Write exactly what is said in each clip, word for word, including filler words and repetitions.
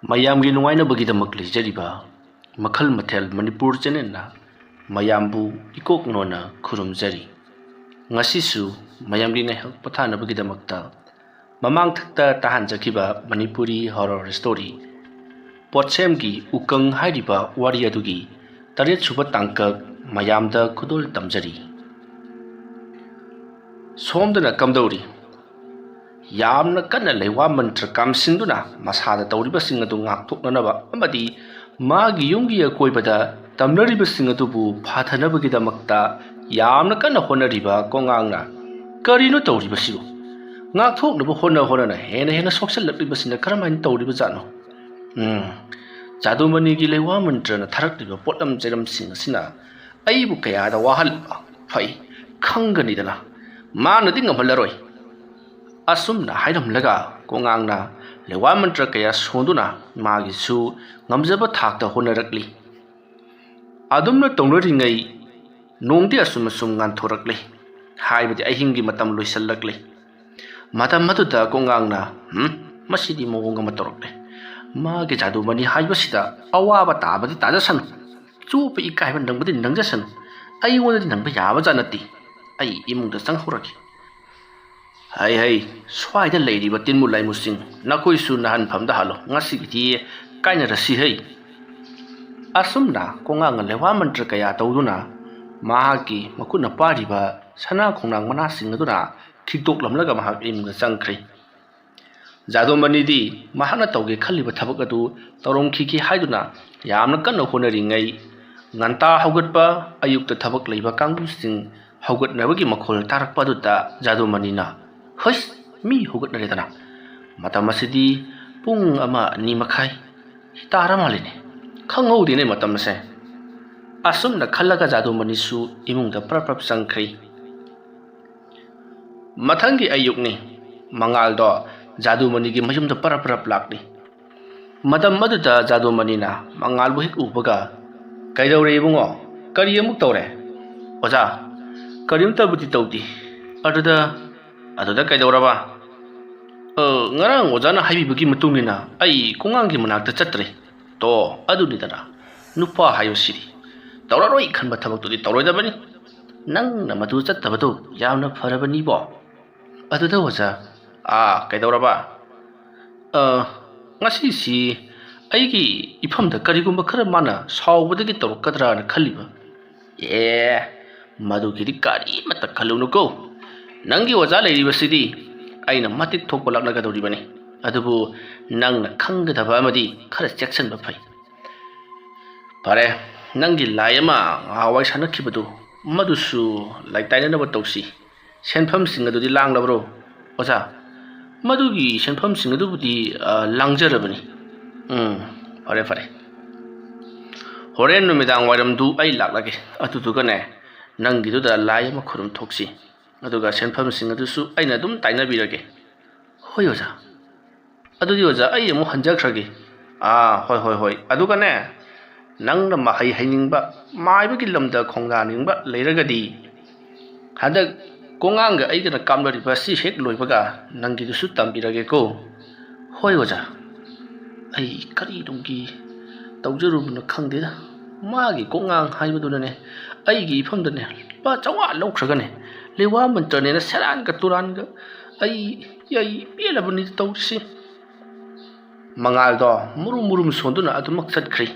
ꯃꯌꯥꯝꯒꯤ ꯅꯨꯡꯉꯥꯏꯅꯕꯒꯤꯗꯃꯛ ꯂꯩꯖꯔꯤꯕ ꯃꯈꯜ ꯃꯊꯦꯜ ꯃꯅꯤꯄꯨꯔ ꯆꯦꯅꯦꯜꯅ ꯃꯌꯥꯝꯕꯨ ꯏꯀꯣꯛ ꯅꯣꯟꯅ ꯈꯨꯔꯨꯝꯖꯔꯤ꯫ ꯉꯁꯤꯁꯨ ꯃꯌꯥꯝꯒꯤ ꯉꯥꯏꯍꯥꯛ ꯄꯣꯊꯥꯅꯕꯒꯤꯗꯃꯛꯇ ꯃꯃꯥꯡꯊꯛꯇ ꯇꯥꯍꯟꯖꯈꯤꯕ ꯃꯅꯤꯄꯨꯔꯤ ꯍꯣꯔꯣꯔ ꯁ꯭ꯇꯣꯔꯤ ꯄꯣꯠꯁꯦꯝꯒꯤ ꯎꯀꯪ ꯍꯥꯏꯔꯤꯕ ꯋꯥꯔꯤ ꯑꯗꯨꯒꯤ ꯇꯔꯦꯠꯁꯨꯕ ꯇꯥꯡꯀꯛ ꯃꯌꯥꯝꯗ ꯈꯨꯗꯣꯜ ꯇꯝꯖꯔꯤ꯫ ꯁꯣꯝꯗꯅ ꯀꯝꯗꯧꯔꯤ? ꯌꯥꯝꯅ ꯀꯟꯅ ꯂꯩꯋꯥ ꯃꯟꯇ꯭ꯔ ꯀꯥꯝꯁꯤꯟꯗꯨꯅ ꯃꯁꯥꯗ ꯇꯧꯔꯤꯕꯁꯤꯡ ꯑꯗꯨ ꯉꯥꯛꯊꯣꯛꯅꯅꯕ ꯑꯃꯗꯤ ꯃꯥꯒꯤ ꯌꯨꯝꯒꯤ ꯑꯀꯣꯏꯕꯗ ꯇꯝꯅꯔꯤꯕꯁꯤꯡ ꯑꯗꯨꯕꯨ ꯐꯥꯊꯅꯕꯒꯤꯗꯃꯛꯇ ꯌꯥꯝꯅ ꯀꯟꯅ ꯍꯣꯠꯅꯔꯤꯕ ꯀꯣꯉꯥꯡꯅ ꯀꯔꯤꯅꯣ ꯇꯧꯔꯤꯕꯁꯤꯕꯨ? ꯉꯥꯛꯊꯣꯛꯅꯕ ꯍꯣꯠꯅ ꯍꯣꯠꯅꯅ ꯍꯦꯟꯅ ꯍꯦꯟꯅ ꯁꯣꯛꯆꯜꯂꯛꯂꯤꯕꯁꯤꯅ ꯀꯔꯝꯍꯥꯏꯅ ꯇꯧꯔꯤꯕꯖꯥꯠꯅꯣ? ꯎꯝ, ꯖꯥꯗꯨꯃꯅꯤꯒꯤ ꯂꯩꯋꯥ ꯃꯟꯇ꯭ꯔꯅ ꯊꯥꯔꯛꯂꯤꯕ ꯄꯣꯠꯂꯝ ꯆꯩꯔꯝꯁꯤꯡ ꯑꯁꯤꯅ ꯑꯩꯕꯨ ꯀꯌꯥꯗ ꯋꯥꯍꯜꯂꯤꯕ? ꯐꯩ, ꯈꯪꯒꯅꯤꯗꯅ꯫ ꯃꯥꯅꯗꯤ ꯉꯝꯍꯜꯂꯔꯣꯏ꯫ ꯑꯁꯨꯝꯅ ꯍꯥꯏꯔꯝꯂꯒ ꯀꯣꯉꯥꯡꯅ ꯂꯩꯋꯥ ꯃꯟꯇ꯭ꯔ ꯀꯌꯥ ꯁꯣꯟꯗꯨꯅ ꯃꯥꯒꯤꯁꯨ ꯉꯝꯖꯕ ꯊꯥꯛꯇ ꯍꯣꯠꯅꯔꯛꯂꯤ꯫ ꯑꯗꯨꯝꯅ ꯇꯧꯅꯔꯤꯉꯩ ꯅꯣꯡꯗꯤ ꯑꯁꯨꯝ ꯑꯁꯨꯝ ꯉꯥꯟꯊꯣꯔꯛꯂꯤ, ꯍꯥꯏꯕꯗꯤ ꯑꯍꯤꯡꯒꯤ ꯃꯇꯝ ꯂꯣꯏꯁꯤꯜꯂꯛꯂꯤ꯫ ꯃꯇꯝ ꯑꯗꯨꯗ ꯀꯣꯉꯥꯡꯅ, "ꯍꯝ, ꯃꯁꯤꯗꯤ ꯃꯑꯣꯡ ꯑꯃ ꯇꯧꯔꯛꯂꯦ꯫ ꯃꯥꯒꯤ ꯖꯥꯗꯨꯃꯅꯤ ꯍꯥꯏꯕꯁꯤꯗ ꯑꯋꯥꯕ ꯇꯥꯕꯗꯤ ꯇꯥꯖꯁꯅꯨ, ꯆꯣꯞꯄ ꯏꯀꯥꯏꯕ ꯅꯪꯕꯗꯤ ꯅꯪꯖꯁꯅꯨ, ꯑꯩꯉꯣꯟꯗꯗꯤ ꯅꯪꯕ ꯌꯥꯕꯖꯥꯠ ꯅꯠꯇꯦ꯫ ꯑꯩ ꯏꯃꯨꯡꯗ ꯆꯪꯍꯧꯔꯒꯦ꯫ ꯍꯩ ꯍꯩ, ꯁ꯭ꯋꯥꯏꯗ ꯂꯩꯔꯤꯕ ꯇꯤꯟꯃꯨ ꯂꯥꯏꯃꯨꯁꯤꯡ, ꯅꯈꯣꯏꯁꯨ ꯅꯍꯟꯐꯝꯗ ꯍꯜꯂꯣ, ꯉꯁꯤꯒꯤꯗꯤ ꯀꯥꯏꯅꯔꯁꯤ ꯍꯩ꯫" ꯑꯁꯨꯝꯅ ꯀꯣꯉꯥꯡꯅ ꯂꯩꯋꯥ ꯃꯟꯇ꯭ꯔ ꯀꯌꯥ ꯇꯧꯗꯨꯅ ꯃꯍꯥꯛꯀꯤ ꯃꯈꯨꯠꯅ ꯄꯥꯏꯔꯤꯕ ꯁꯅꯥ ꯈꯣꯡꯅꯥꯡ ꯃꯅꯥꯁꯤꯡ ꯑꯗꯨꯅ ꯈꯤꯛꯇꯣꯛꯂꯝꯂꯒ ꯃꯍꯥꯛ ꯏꯃꯨꯡꯗ ꯆꯪꯈ꯭ꯔꯦ꯫ ꯖꯥꯗꯨꯃꯅꯤꯗꯤ ꯃꯍꯥꯛꯅ ꯇꯧꯒꯦ ꯈꯜꯂꯤꯕ ꯊꯕꯛ ꯑꯗꯨ ꯇꯧꯔꯝꯈꯤꯒꯦ ꯍꯥꯏꯗꯨꯅ ꯌꯥꯝꯅ ꯀꯟꯅ ꯍꯣꯠꯅꯔꯤꯉꯩ, ꯉꯟꯇꯥ ꯍꯧꯒꯠꯄ, ꯑꯌꯨꯛꯇ ꯊꯕꯛ ꯂꯩꯕ ꯀꯥꯡꯕꯨꯁꯤꯡ ꯍꯧꯒꯠꯅꯕꯒꯤ ꯃꯈꯣꯜ ꯇꯥꯔꯛꯄ ꯑꯗꯨꯗ ꯖꯥꯗꯨꯃꯅꯤꯅ, "ꯍꯩꯁ, ꯃꯤ ꯍꯧꯒꯠꯅꯔꯦꯗꯅ꯫ ꯃꯇꯝ ꯑꯁꯤꯗꯤ ꯄꯨꯡ ꯑꯃ, ꯑꯅꯤ ꯃꯈꯥꯏ ꯇꯥꯔ ꯃꯥꯜꯂꯤꯅꯦ꯫ ꯈꯪꯍꯧꯗꯦꯅꯦ ꯃꯇꯝ ꯑꯁꯦ꯫" ꯑꯁꯨꯝꯅ ꯈꯜꯂꯒ ꯖꯥꯗꯨꯃꯅꯤꯁꯨ ꯏꯃꯨꯡꯗ ꯄ꯭ꯔꯞ ꯄ꯭ꯔꯞ ꯆꯪꯈ꯭ꯔꯦ꯫ ꯃꯊꯪꯒꯤ ꯑꯌꯨꯛꯅꯤ꯫ ꯃꯉꯥꯜꯗꯣ ꯖꯥꯗꯨꯃꯅꯤꯒꯤ ꯃꯌꯨꯝꯗ ꯄꯔꯞ ꯄꯔꯞ ꯂꯥꯛꯂꯤ꯫ ꯃꯇꯝ ꯑꯗꯨꯗ ꯖꯥꯗꯨꯃꯅꯤꯅ ꯃꯉꯥꯜꯕꯨ ꯍꯦꯛ ꯎꯕꯒ, "ꯀꯩꯗꯧꯔꯦ ꯏꯕꯨꯡꯉꯣ? ꯀꯔꯤ ꯑꯃꯨꯛ ꯇꯧꯔꯦ?" "ꯑꯣꯖꯥ, ꯀꯔꯤꯝꯇꯕꯨꯗꯤ ꯇꯧꯗꯦ꯫ ꯑꯗꯨꯗ, ꯑꯗꯨꯗ ꯀꯩꯗꯧꯔꯕ?" ꯑ, ꯉꯔꯥꯡ ꯑꯣꯖꯥꯅ ꯍꯥꯏꯕꯤꯕꯒꯤ ꯃꯇꯨꯡ ꯏꯟꯅ ꯑꯩ ꯀꯣꯉꯥꯡꯒꯤ ꯃꯅꯥꯛꯇ ꯆꯠꯇ꯭ꯔꯦ꯫ ꯇꯣ, ꯑꯗꯨꯅꯤꯗꯅ, ꯅꯨꯄꯥ ꯍꯥꯏꯕꯁꯤꯗꯤ ꯇꯧꯔꯔꯣꯏ ꯈꯟꯕ ꯊꯕꯛꯇꯨꯗꯤ ꯇꯧꯔꯣꯏꯗꯕꯅꯤ꯫ ꯅꯪꯅ ꯃꯗꯨ ꯆꯠꯇꯕꯗꯨ ꯌꯥꯝꯅ ꯐꯔꯕꯅꯤꯕꯣ꯫ ꯑꯗꯨꯗ ꯑꯣꯖꯥ, ꯑꯥ, ꯀꯩꯗꯧꯔꯕ? ꯑ, ꯉꯁꯤꯁꯤ ꯑꯩꯒꯤ ꯏꯐꯝꯗ ꯀꯔꯤꯒꯨꯝꯕ ꯈꯔ ꯃꯥꯅ ꯁꯥꯎꯕꯗꯒꯤ ꯇꯧꯔꯛꯀꯗ꯭ꯔꯥꯅ ꯈꯜꯂꯤꯕ꯫ ꯑꯦ, ꯃꯗꯨꯒꯤꯗꯤ ꯀꯔꯤꯃꯠꯇ ꯈꯜꯂꯨꯅꯨꯀꯣ꯫ ꯅꯪꯒꯤ ꯑꯣꯖꯥ ꯂꯩꯔꯤꯕꯁꯤꯗꯤ ꯑꯩꯅ ꯃꯇꯤꯛ ꯊꯣꯛꯄ ꯂꯥꯛꯅꯒꯗꯧꯔꯤꯕꯅꯤ꯫ ꯑꯗꯨꯕꯨ ꯅꯪꯅ ꯈꯪꯒꯗꯕ ꯑꯃꯗꯤ ꯈꯔ ꯆꯦꯛꯁꯤꯟꯕ ꯐꯩ꯫ ꯐꯔꯦ, ꯅꯪꯒꯤ ꯂꯥꯏ ꯑꯃ ꯉꯍꯥꯟꯋꯥꯏ ꯁꯥꯟꯅꯈꯤꯕꯗꯨ, ꯃꯗꯨꯁꯨ ꯂꯥꯏꯇꯥꯏꯅꯅꯕ ꯇꯧꯁꯤ꯫ ꯁꯦꯟꯐꯝꯁꯤꯡ ꯑꯗꯨꯗꯤ ꯂꯥꯡꯂꯕ꯭ꯔꯣ? ꯑꯣꯖꯥ, ꯃꯗꯨꯒꯤ ꯁꯦꯟꯐꯝꯁꯤꯡ ꯑꯗꯨꯕꯨꯗꯤ, ꯑ, ꯂꯥꯡꯖꯔꯕꯅꯤ꯫ ꯎꯝ, ꯐꯔꯦ, ꯐꯔꯦ꯫ ꯍꯣꯔꯦꯟ ꯅꯨꯃꯤꯗꯥꯡ ꯋꯥꯏꯔꯝꯗꯨ ꯑꯩ ꯂꯥꯛꯂꯒꯦ꯫ ꯑꯗꯨꯗꯨꯒꯅꯦ, ꯅꯪꯒꯤꯗꯨꯗ ꯂꯥꯏ ꯑꯃ ꯈꯨꯔꯨꯝ ꯊꯣꯛꯁꯤ꯫ ꯑꯗꯨꯒ ꯁꯦꯟꯐꯝꯁꯤꯡ ꯑꯗꯨꯁꯨ ꯑꯩꯅ ꯑꯗꯨꯝ ꯇꯥꯏꯅꯕꯤꯔꯒꯦ꯫ ꯍꯣꯏ, ꯑꯣꯖꯥ꯫ ꯑꯗꯨꯗꯤ, ꯑꯣꯖꯥ, ꯑꯩ ꯑꯃꯨꯛ ꯍꯟꯖꯈ꯭ꯔꯒꯦ꯫ ꯑꯥ, ꯍꯣꯏ, ꯍꯣꯏ, ꯍꯣꯏ꯫ ꯑꯗꯨꯒꯅꯦ, ꯅꯪꯅ ꯃꯍꯩ ꯍꯩꯅꯤꯡꯕ, ꯃꯥꯏꯕꯒꯤ ꯂꯝꯗ ꯈꯣꯡꯗꯥꯅꯤꯡꯕ ꯂꯩꯔꯒꯗꯤ, ꯍꯟꯗꯛ ꯀꯣꯉꯥꯡꯒ ꯑꯩꯒꯅ ꯀꯥꯞꯅꯔꯤꯕ ꯑꯁꯤ ꯍꯦꯛ ꯂꯣꯏꯕꯒ ꯅꯪꯒꯤꯗꯨꯁꯨ ꯇꯝꯕꯤꯔꯒꯦꯀꯣ꯫ ꯍꯣꯏ, ꯑꯣꯖꯥ꯫ ꯑꯩ ꯀꯔꯤꯗꯨꯝꯒꯤ ꯇꯧꯖꯔꯨꯕꯅꯣ ꯈꯪꯗꯦꯗ꯫ ꯃꯥꯒꯤ ꯀꯣꯉꯥꯡ ꯍꯥꯏꯕꯗꯨꯅꯅꯦ, ꯑꯩꯒꯤ ꯏꯐꯝꯗꯅꯦ ꯂꯨꯄꯥ ꯆꯥꯝꯃꯉꯥ ꯂꯧꯈ꯭ꯔꯒꯅꯦ, ꯂꯦꯋꯥ ꯃꯟꯇ꯭ꯔꯅꯦꯅ ꯁꯦꯔꯥꯟꯒ ꯇꯨꯔꯥꯟꯒ ꯑꯩ, ꯑꯩ ꯄꯦꯜꯂꯕꯅꯤ ꯇꯧꯔꯤꯁꯤ꯫ ꯃꯉꯥꯜꯗꯣ ꯃꯨꯔꯨꯝ ꯃꯨꯔꯨꯝ ꯁꯣꯟꯗꯨꯅ ꯑꯗꯨꯃꯛ ꯆꯠꯈ꯭ꯔꯦ꯫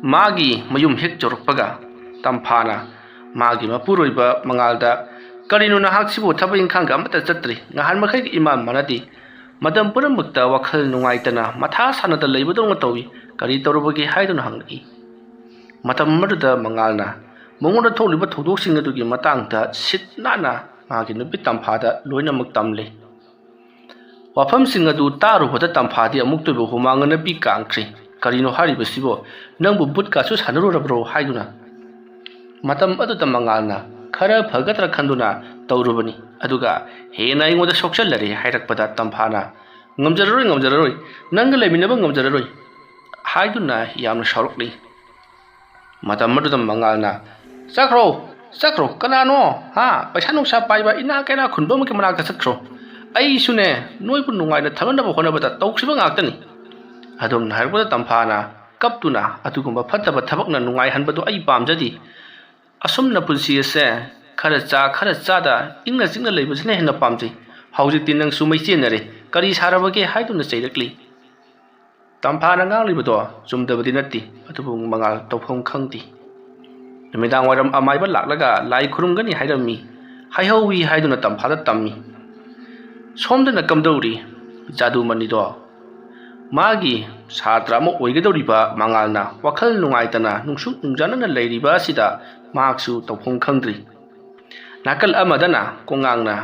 ꯃꯥꯒꯤ ꯃꯌꯨꯝ ꯍꯦꯛ ꯌꯧꯔꯛꯄꯒ ꯇꯝꯐꯥꯅ ꯃꯥꯒꯤ ꯃꯄꯨꯔꯣꯏꯕ ꯃꯉꯥꯜꯗ, "ꯀꯔꯤꯅꯣ ꯅꯍꯥꯛꯁꯤꯕꯨ ꯊꯕꯛ ꯏꯪꯈꯥꯡꯒ ꯑꯃꯠꯇ ꯆꯠꯇ꯭ꯔꯤ? ꯅꯍꯥꯟ ꯃꯈꯩꯒ ꯏꯃꯥꯟ ꯃꯥꯟꯅꯗꯦ꯫ ꯃꯇꯝ ꯄꯨꯝꯅꯃꯛꯇ ꯋꯥꯈꯜ ꯅꯨꯡꯉꯥꯏꯇꯅ ꯃꯊꯥ ꯁꯥꯅꯗ ꯂꯩꯕꯗꯧꯅ ꯇꯧꯏ꯫ ꯀꯔꯤ ꯇꯧꯔꯕꯒꯦ?" ꯍꯥꯏꯗꯨꯅ ꯍꯪꯂꯛꯏ꯫ ꯃꯇꯝ ꯑꯃꯗꯨꯗ ꯃꯉꯥꯜꯅ ꯃꯉꯣꯟꯗ ꯊꯣꯛꯂꯤꯕ ꯊꯧꯗꯣꯛꯁꯤꯡ ꯑꯗꯨꯒꯤ ꯃꯇꯥꯡꯗ ꯁꯤꯠ ꯅꯥꯟꯅ ꯃꯥꯒꯤ ꯅꯨꯄꯤ ꯇꯝꯐꯥꯗ ꯂꯣꯏꯅꯃꯛ ꯇꯝꯂꯤ꯫ ꯋꯥꯐꯝꯁꯤꯡ ꯑꯗꯨ ꯇꯥꯔꯨꯕꯗ ꯇꯝꯐꯥꯗꯤ ꯑꯃꯨꯛꯇꯣꯏꯕ ꯍꯨꯃꯥꯡ ꯑꯅꯞꯄꯤ ꯀꯥꯡꯈ꯭ꯔꯦ꯫ "ꯀꯔꯤꯅꯣ ꯍꯥꯏꯔꯤꯕꯁꯤꯕꯣ? ꯅꯪꯕꯨ ꯚꯨꯠꯀꯁꯨ ꯁꯥꯟꯅꯔꯨꯔꯕ꯭ꯔꯣ?" ꯍꯥꯏꯗꯨꯅ꯫ ꯃꯇꯝ ꯑꯗꯨꯗ ꯃꯉꯥꯜꯅ ꯈꯔ ꯐꯒꯗ꯭ꯔꯥ ꯈꯟꯗꯨꯅ ꯇꯧꯔꯨꯕꯅꯤ, ꯑꯗꯨꯒ ꯍꯦꯟꯅ ꯑꯩꯉꯣꯟꯗ ꯁꯣꯛꯆꯜꯂꯔꯦ ꯍꯥꯏꯔꯛꯄꯗ ꯇꯝꯐꯥꯅ, "ꯉꯝꯖꯔꯔꯣꯏ, ꯉꯝꯖꯔꯔꯣꯏ, ꯅꯪꯒ ꯂꯩꯃꯤꯟꯅꯕ ꯉꯝꯖꯔꯔꯣꯏ" ꯍꯥꯏꯗꯨꯅ ꯌꯥꯝꯅ ꯁꯥꯎꯔꯛꯂꯤ꯫ ꯃꯇꯝ ꯑꯗꯨꯗ ꯃꯉꯥꯜꯅ, "ꯆꯠꯈ꯭ꯔꯣ, ꯆꯠꯈ꯭ꯔꯣ, ꯀꯅꯥꯅꯣ? ꯍꯥ? ꯄꯩꯁꯥ ꯅꯨꯡꯁꯥ ꯄꯥꯏꯕ ꯏꯅꯥꯛ ꯀꯩꯔꯥꯛ ꯈꯨꯟꯕ ꯑꯃꯒꯤ ꯃꯅꯥꯛꯇ ꯆꯠꯈ꯭ꯔꯣ꯫ ꯑꯩꯁꯨꯅꯦ, ꯅꯣꯏꯕꯨ ꯅꯨꯡꯉꯥꯏꯅ ꯊꯝꯅꯅꯕ ꯍꯣꯠꯅꯕꯗ ꯇꯧꯈꯤꯕ ꯉꯥꯛꯇꯅꯤ꯫ ꯑꯗꯨꯝꯅ ꯍꯥꯏꯔꯛꯄꯗ ꯇꯝꯐꯥꯅ ꯀꯞꯇꯨꯅ, "ꯑꯗꯨꯒꯨꯝꯕ ꯐꯠꯇꯕ ꯊꯕꯛꯅ ꯅꯨꯡꯉꯥꯏꯍꯟꯕꯗꯨ ꯑꯩ ꯄꯥꯝꯖꯗꯦ꯫ ꯑꯁꯨꯝꯅ ꯄꯨꯟꯁꯤ ꯑꯁꯦ ꯈꯔ ꯆꯥ ꯈꯔ ꯆꯥꯗ ꯏꯪꯅ ꯆꯤꯛꯅ ꯂꯩꯕꯁꯤꯅ ꯍꯦꯟꯅ ꯄꯥꯝꯖꯩ꯫ ꯍꯧꯖꯤꯛꯇꯤ ꯅꯪꯁꯨ ꯃꯩ ꯆꯦꯟꯅꯔꯦ, ꯀꯔꯤ ꯁꯥꯔꯕꯒꯦ?" ꯍꯥꯏꯗꯨꯅ ꯆꯩꯔꯛꯂꯤ꯫ ꯇꯝꯐꯥꯅ ꯉꯥꯡꯂꯤꯕꯗꯣ ꯆꯨꯝꯗꯕꯗꯤ ꯅꯠꯇꯦ, ꯑꯗꯨꯕꯨ ꯃꯉꯥꯜ ꯇꯧꯐꯝ ꯈꯪꯗꯦ꯫ ꯅꯨꯃꯤꯗꯥꯡ ꯋꯥꯏꯔꯝ ꯑꯃꯥꯏꯕ ꯂꯥꯛꯂꯒ ꯂꯥꯏ ꯈꯨꯔꯨꯝꯒꯅꯤ ꯍꯥꯏꯔꯝꯃꯤ, ꯍꯥꯏꯍꯧꯋꯤ ꯍꯥꯏꯗꯨꯅ ꯇꯝꯐꯥꯗ ꯇꯝꯃꯤ꯫ ꯁꯣꯝꯗꯅ ꯀꯝꯗꯧꯔꯤ? ꯖꯥꯗꯨꯃꯅꯤꯗꯣ ꯃꯥꯒꯤ ꯁꯥꯇ꯭ꯔ ꯑꯃ ꯑꯣꯏꯒꯗꯧꯔꯤꯕ ꯃꯉꯥꯜꯅ ꯋꯥꯈꯜ ꯅꯨꯡꯉꯥꯏꯇꯅ ꯅꯨꯡꯁꯨꯛ ꯅꯨꯡꯖꯥꯅꯅ ꯂꯩꯔꯤꯕ ꯑꯁꯤꯗ ꯃꯍꯥꯛꯁꯨ ꯇꯧꯐꯝ ꯈꯪꯗ꯭ꯔꯤ꯫ ꯅꯥꯀꯜ ꯑꯃꯗꯅ ꯀꯣꯉꯥꯡꯅ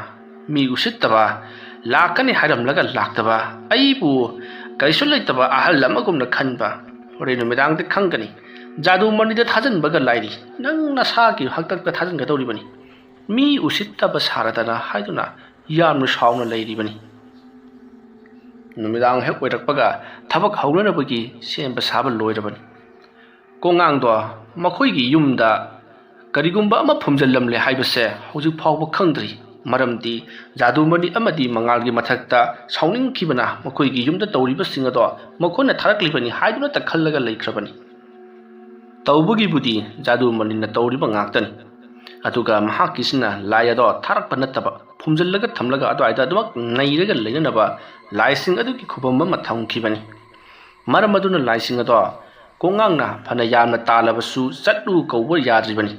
ꯃꯤ ꯎꯁꯤꯠꯇꯕ, ꯂꯥꯛꯀꯅꯤ ꯍꯥꯏꯔꯝꯂꯒ ꯂꯥꯛꯇꯕ, ꯑꯩꯕꯨ ꯀꯔꯤꯁꯨ ꯂꯩꯇꯕ ꯑꯍꯜ ꯑꯃꯒꯨꯝꯅ ꯈꯟꯕ, ꯍꯣꯔꯦꯟ ꯅꯨꯃꯤꯗꯥꯡꯗ ꯈꯪꯒꯅꯤ꯫ ꯖꯥꯗꯨ ꯃꯅꯤꯗ ꯊꯥꯖꯤꯟꯕꯒ ꯂꯥꯏꯔꯤ, ꯅꯪ ꯅꯁꯥꯒꯤ ꯍꯥꯛꯇꯛꯇ ꯊꯥꯖꯤꯟꯒꯗꯧꯔꯤꯕꯅꯤ꯫ ꯃꯤ ꯎꯁꯤꯠꯇꯕ ꯁꯥꯔꯗꯅ ꯍꯥꯏꯗꯨꯅ ꯌꯥꯝꯅ ꯁꯥꯎꯅ ꯂꯩꯔꯤꯕꯅꯤ꯫ ꯅꯨꯃꯤꯗꯥꯡ ꯍꯦꯛ ꯑꯣꯏꯔꯛꯄꯒ ꯊꯕꯛ ꯍꯧꯅꯅꯕꯒꯤ ꯁꯦꯝꯕ ꯁꯥꯕ ꯂꯣꯏꯔꯕꯅꯤ꯫ ꯀꯣꯉꯥꯡꯗꯣ ꯃꯈꯣꯏꯒꯤ ꯌꯨꯝꯗ ꯀꯔꯤꯒꯨꯝꯕ ꯑꯃ ꯐꯨꯝꯖꯤꯜꯂꯝꯂꯦ ꯍꯥꯏꯕꯁꯦ ꯍꯧꯖꯤꯛ ꯐꯥꯎꯕ ꯈꯪꯗ꯭ꯔꯤ꯫ ꯃꯔꯝꯗꯤ ꯖꯥꯗꯨꯃꯅꯤ ꯑꯃꯗꯤ ꯃꯉꯥꯜꯒꯤ ꯃꯊꯛꯇ ꯁꯥꯎꯅꯤꯡꯈꯤꯕꯅ ꯃꯈꯣꯏꯒꯤ ꯌꯨꯝꯗ ꯇꯧꯔꯤꯕꯁꯤꯡ ꯑꯗꯣ ꯃꯈꯣꯏꯅ ꯊꯥꯔꯛꯂꯤꯕꯅꯤ ꯍꯥꯏꯗꯨꯅꯇ ꯈꯜꯂꯒ ꯂꯩꯈ꯭ꯔꯕꯅꯤ꯫ ꯇꯧꯕꯒꯤꯕꯨꯗꯤ ꯖꯥꯗꯨꯃꯅꯤꯅ ꯇꯧꯔꯤꯕ ꯉꯥꯛꯇꯅꯤ꯫ ꯑꯗꯨꯒ ꯃꯍꯥꯛꯀꯤꯁꯤꯅ ꯂꯥꯏ ꯑꯗꯣ ꯊꯥꯔꯛꯄ ꯅꯠꯇꯕ, ꯐꯨꯝꯖꯤꯜꯂꯒ ꯊꯝꯂꯒ ꯑꯗꯨꯋꯥꯏꯗ ꯑꯗꯨꯃꯛ ꯅꯩꯔꯒ ꯂꯩꯅꯅꯕ ꯂꯥꯏꯁꯤꯡ ꯑꯗꯨꯒꯤ ꯈꯨꯕꯝ ꯑꯃ ꯊꯝꯈꯤꯕꯅꯤ꯫ ꯃꯔꯝ ꯑꯗꯨꯅ ꯂꯥꯏꯁꯤꯡ ꯑꯗꯣ ꯀꯣꯉꯥꯡꯅ ꯐꯅ ꯌꯥꯝꯅ ꯇꯥꯜꯂꯕꯁꯨ ꯆꯠꯂꯨ ꯀꯧꯕ ꯌꯥꯗ꯭ꯔꯤꯕꯅꯤ꯫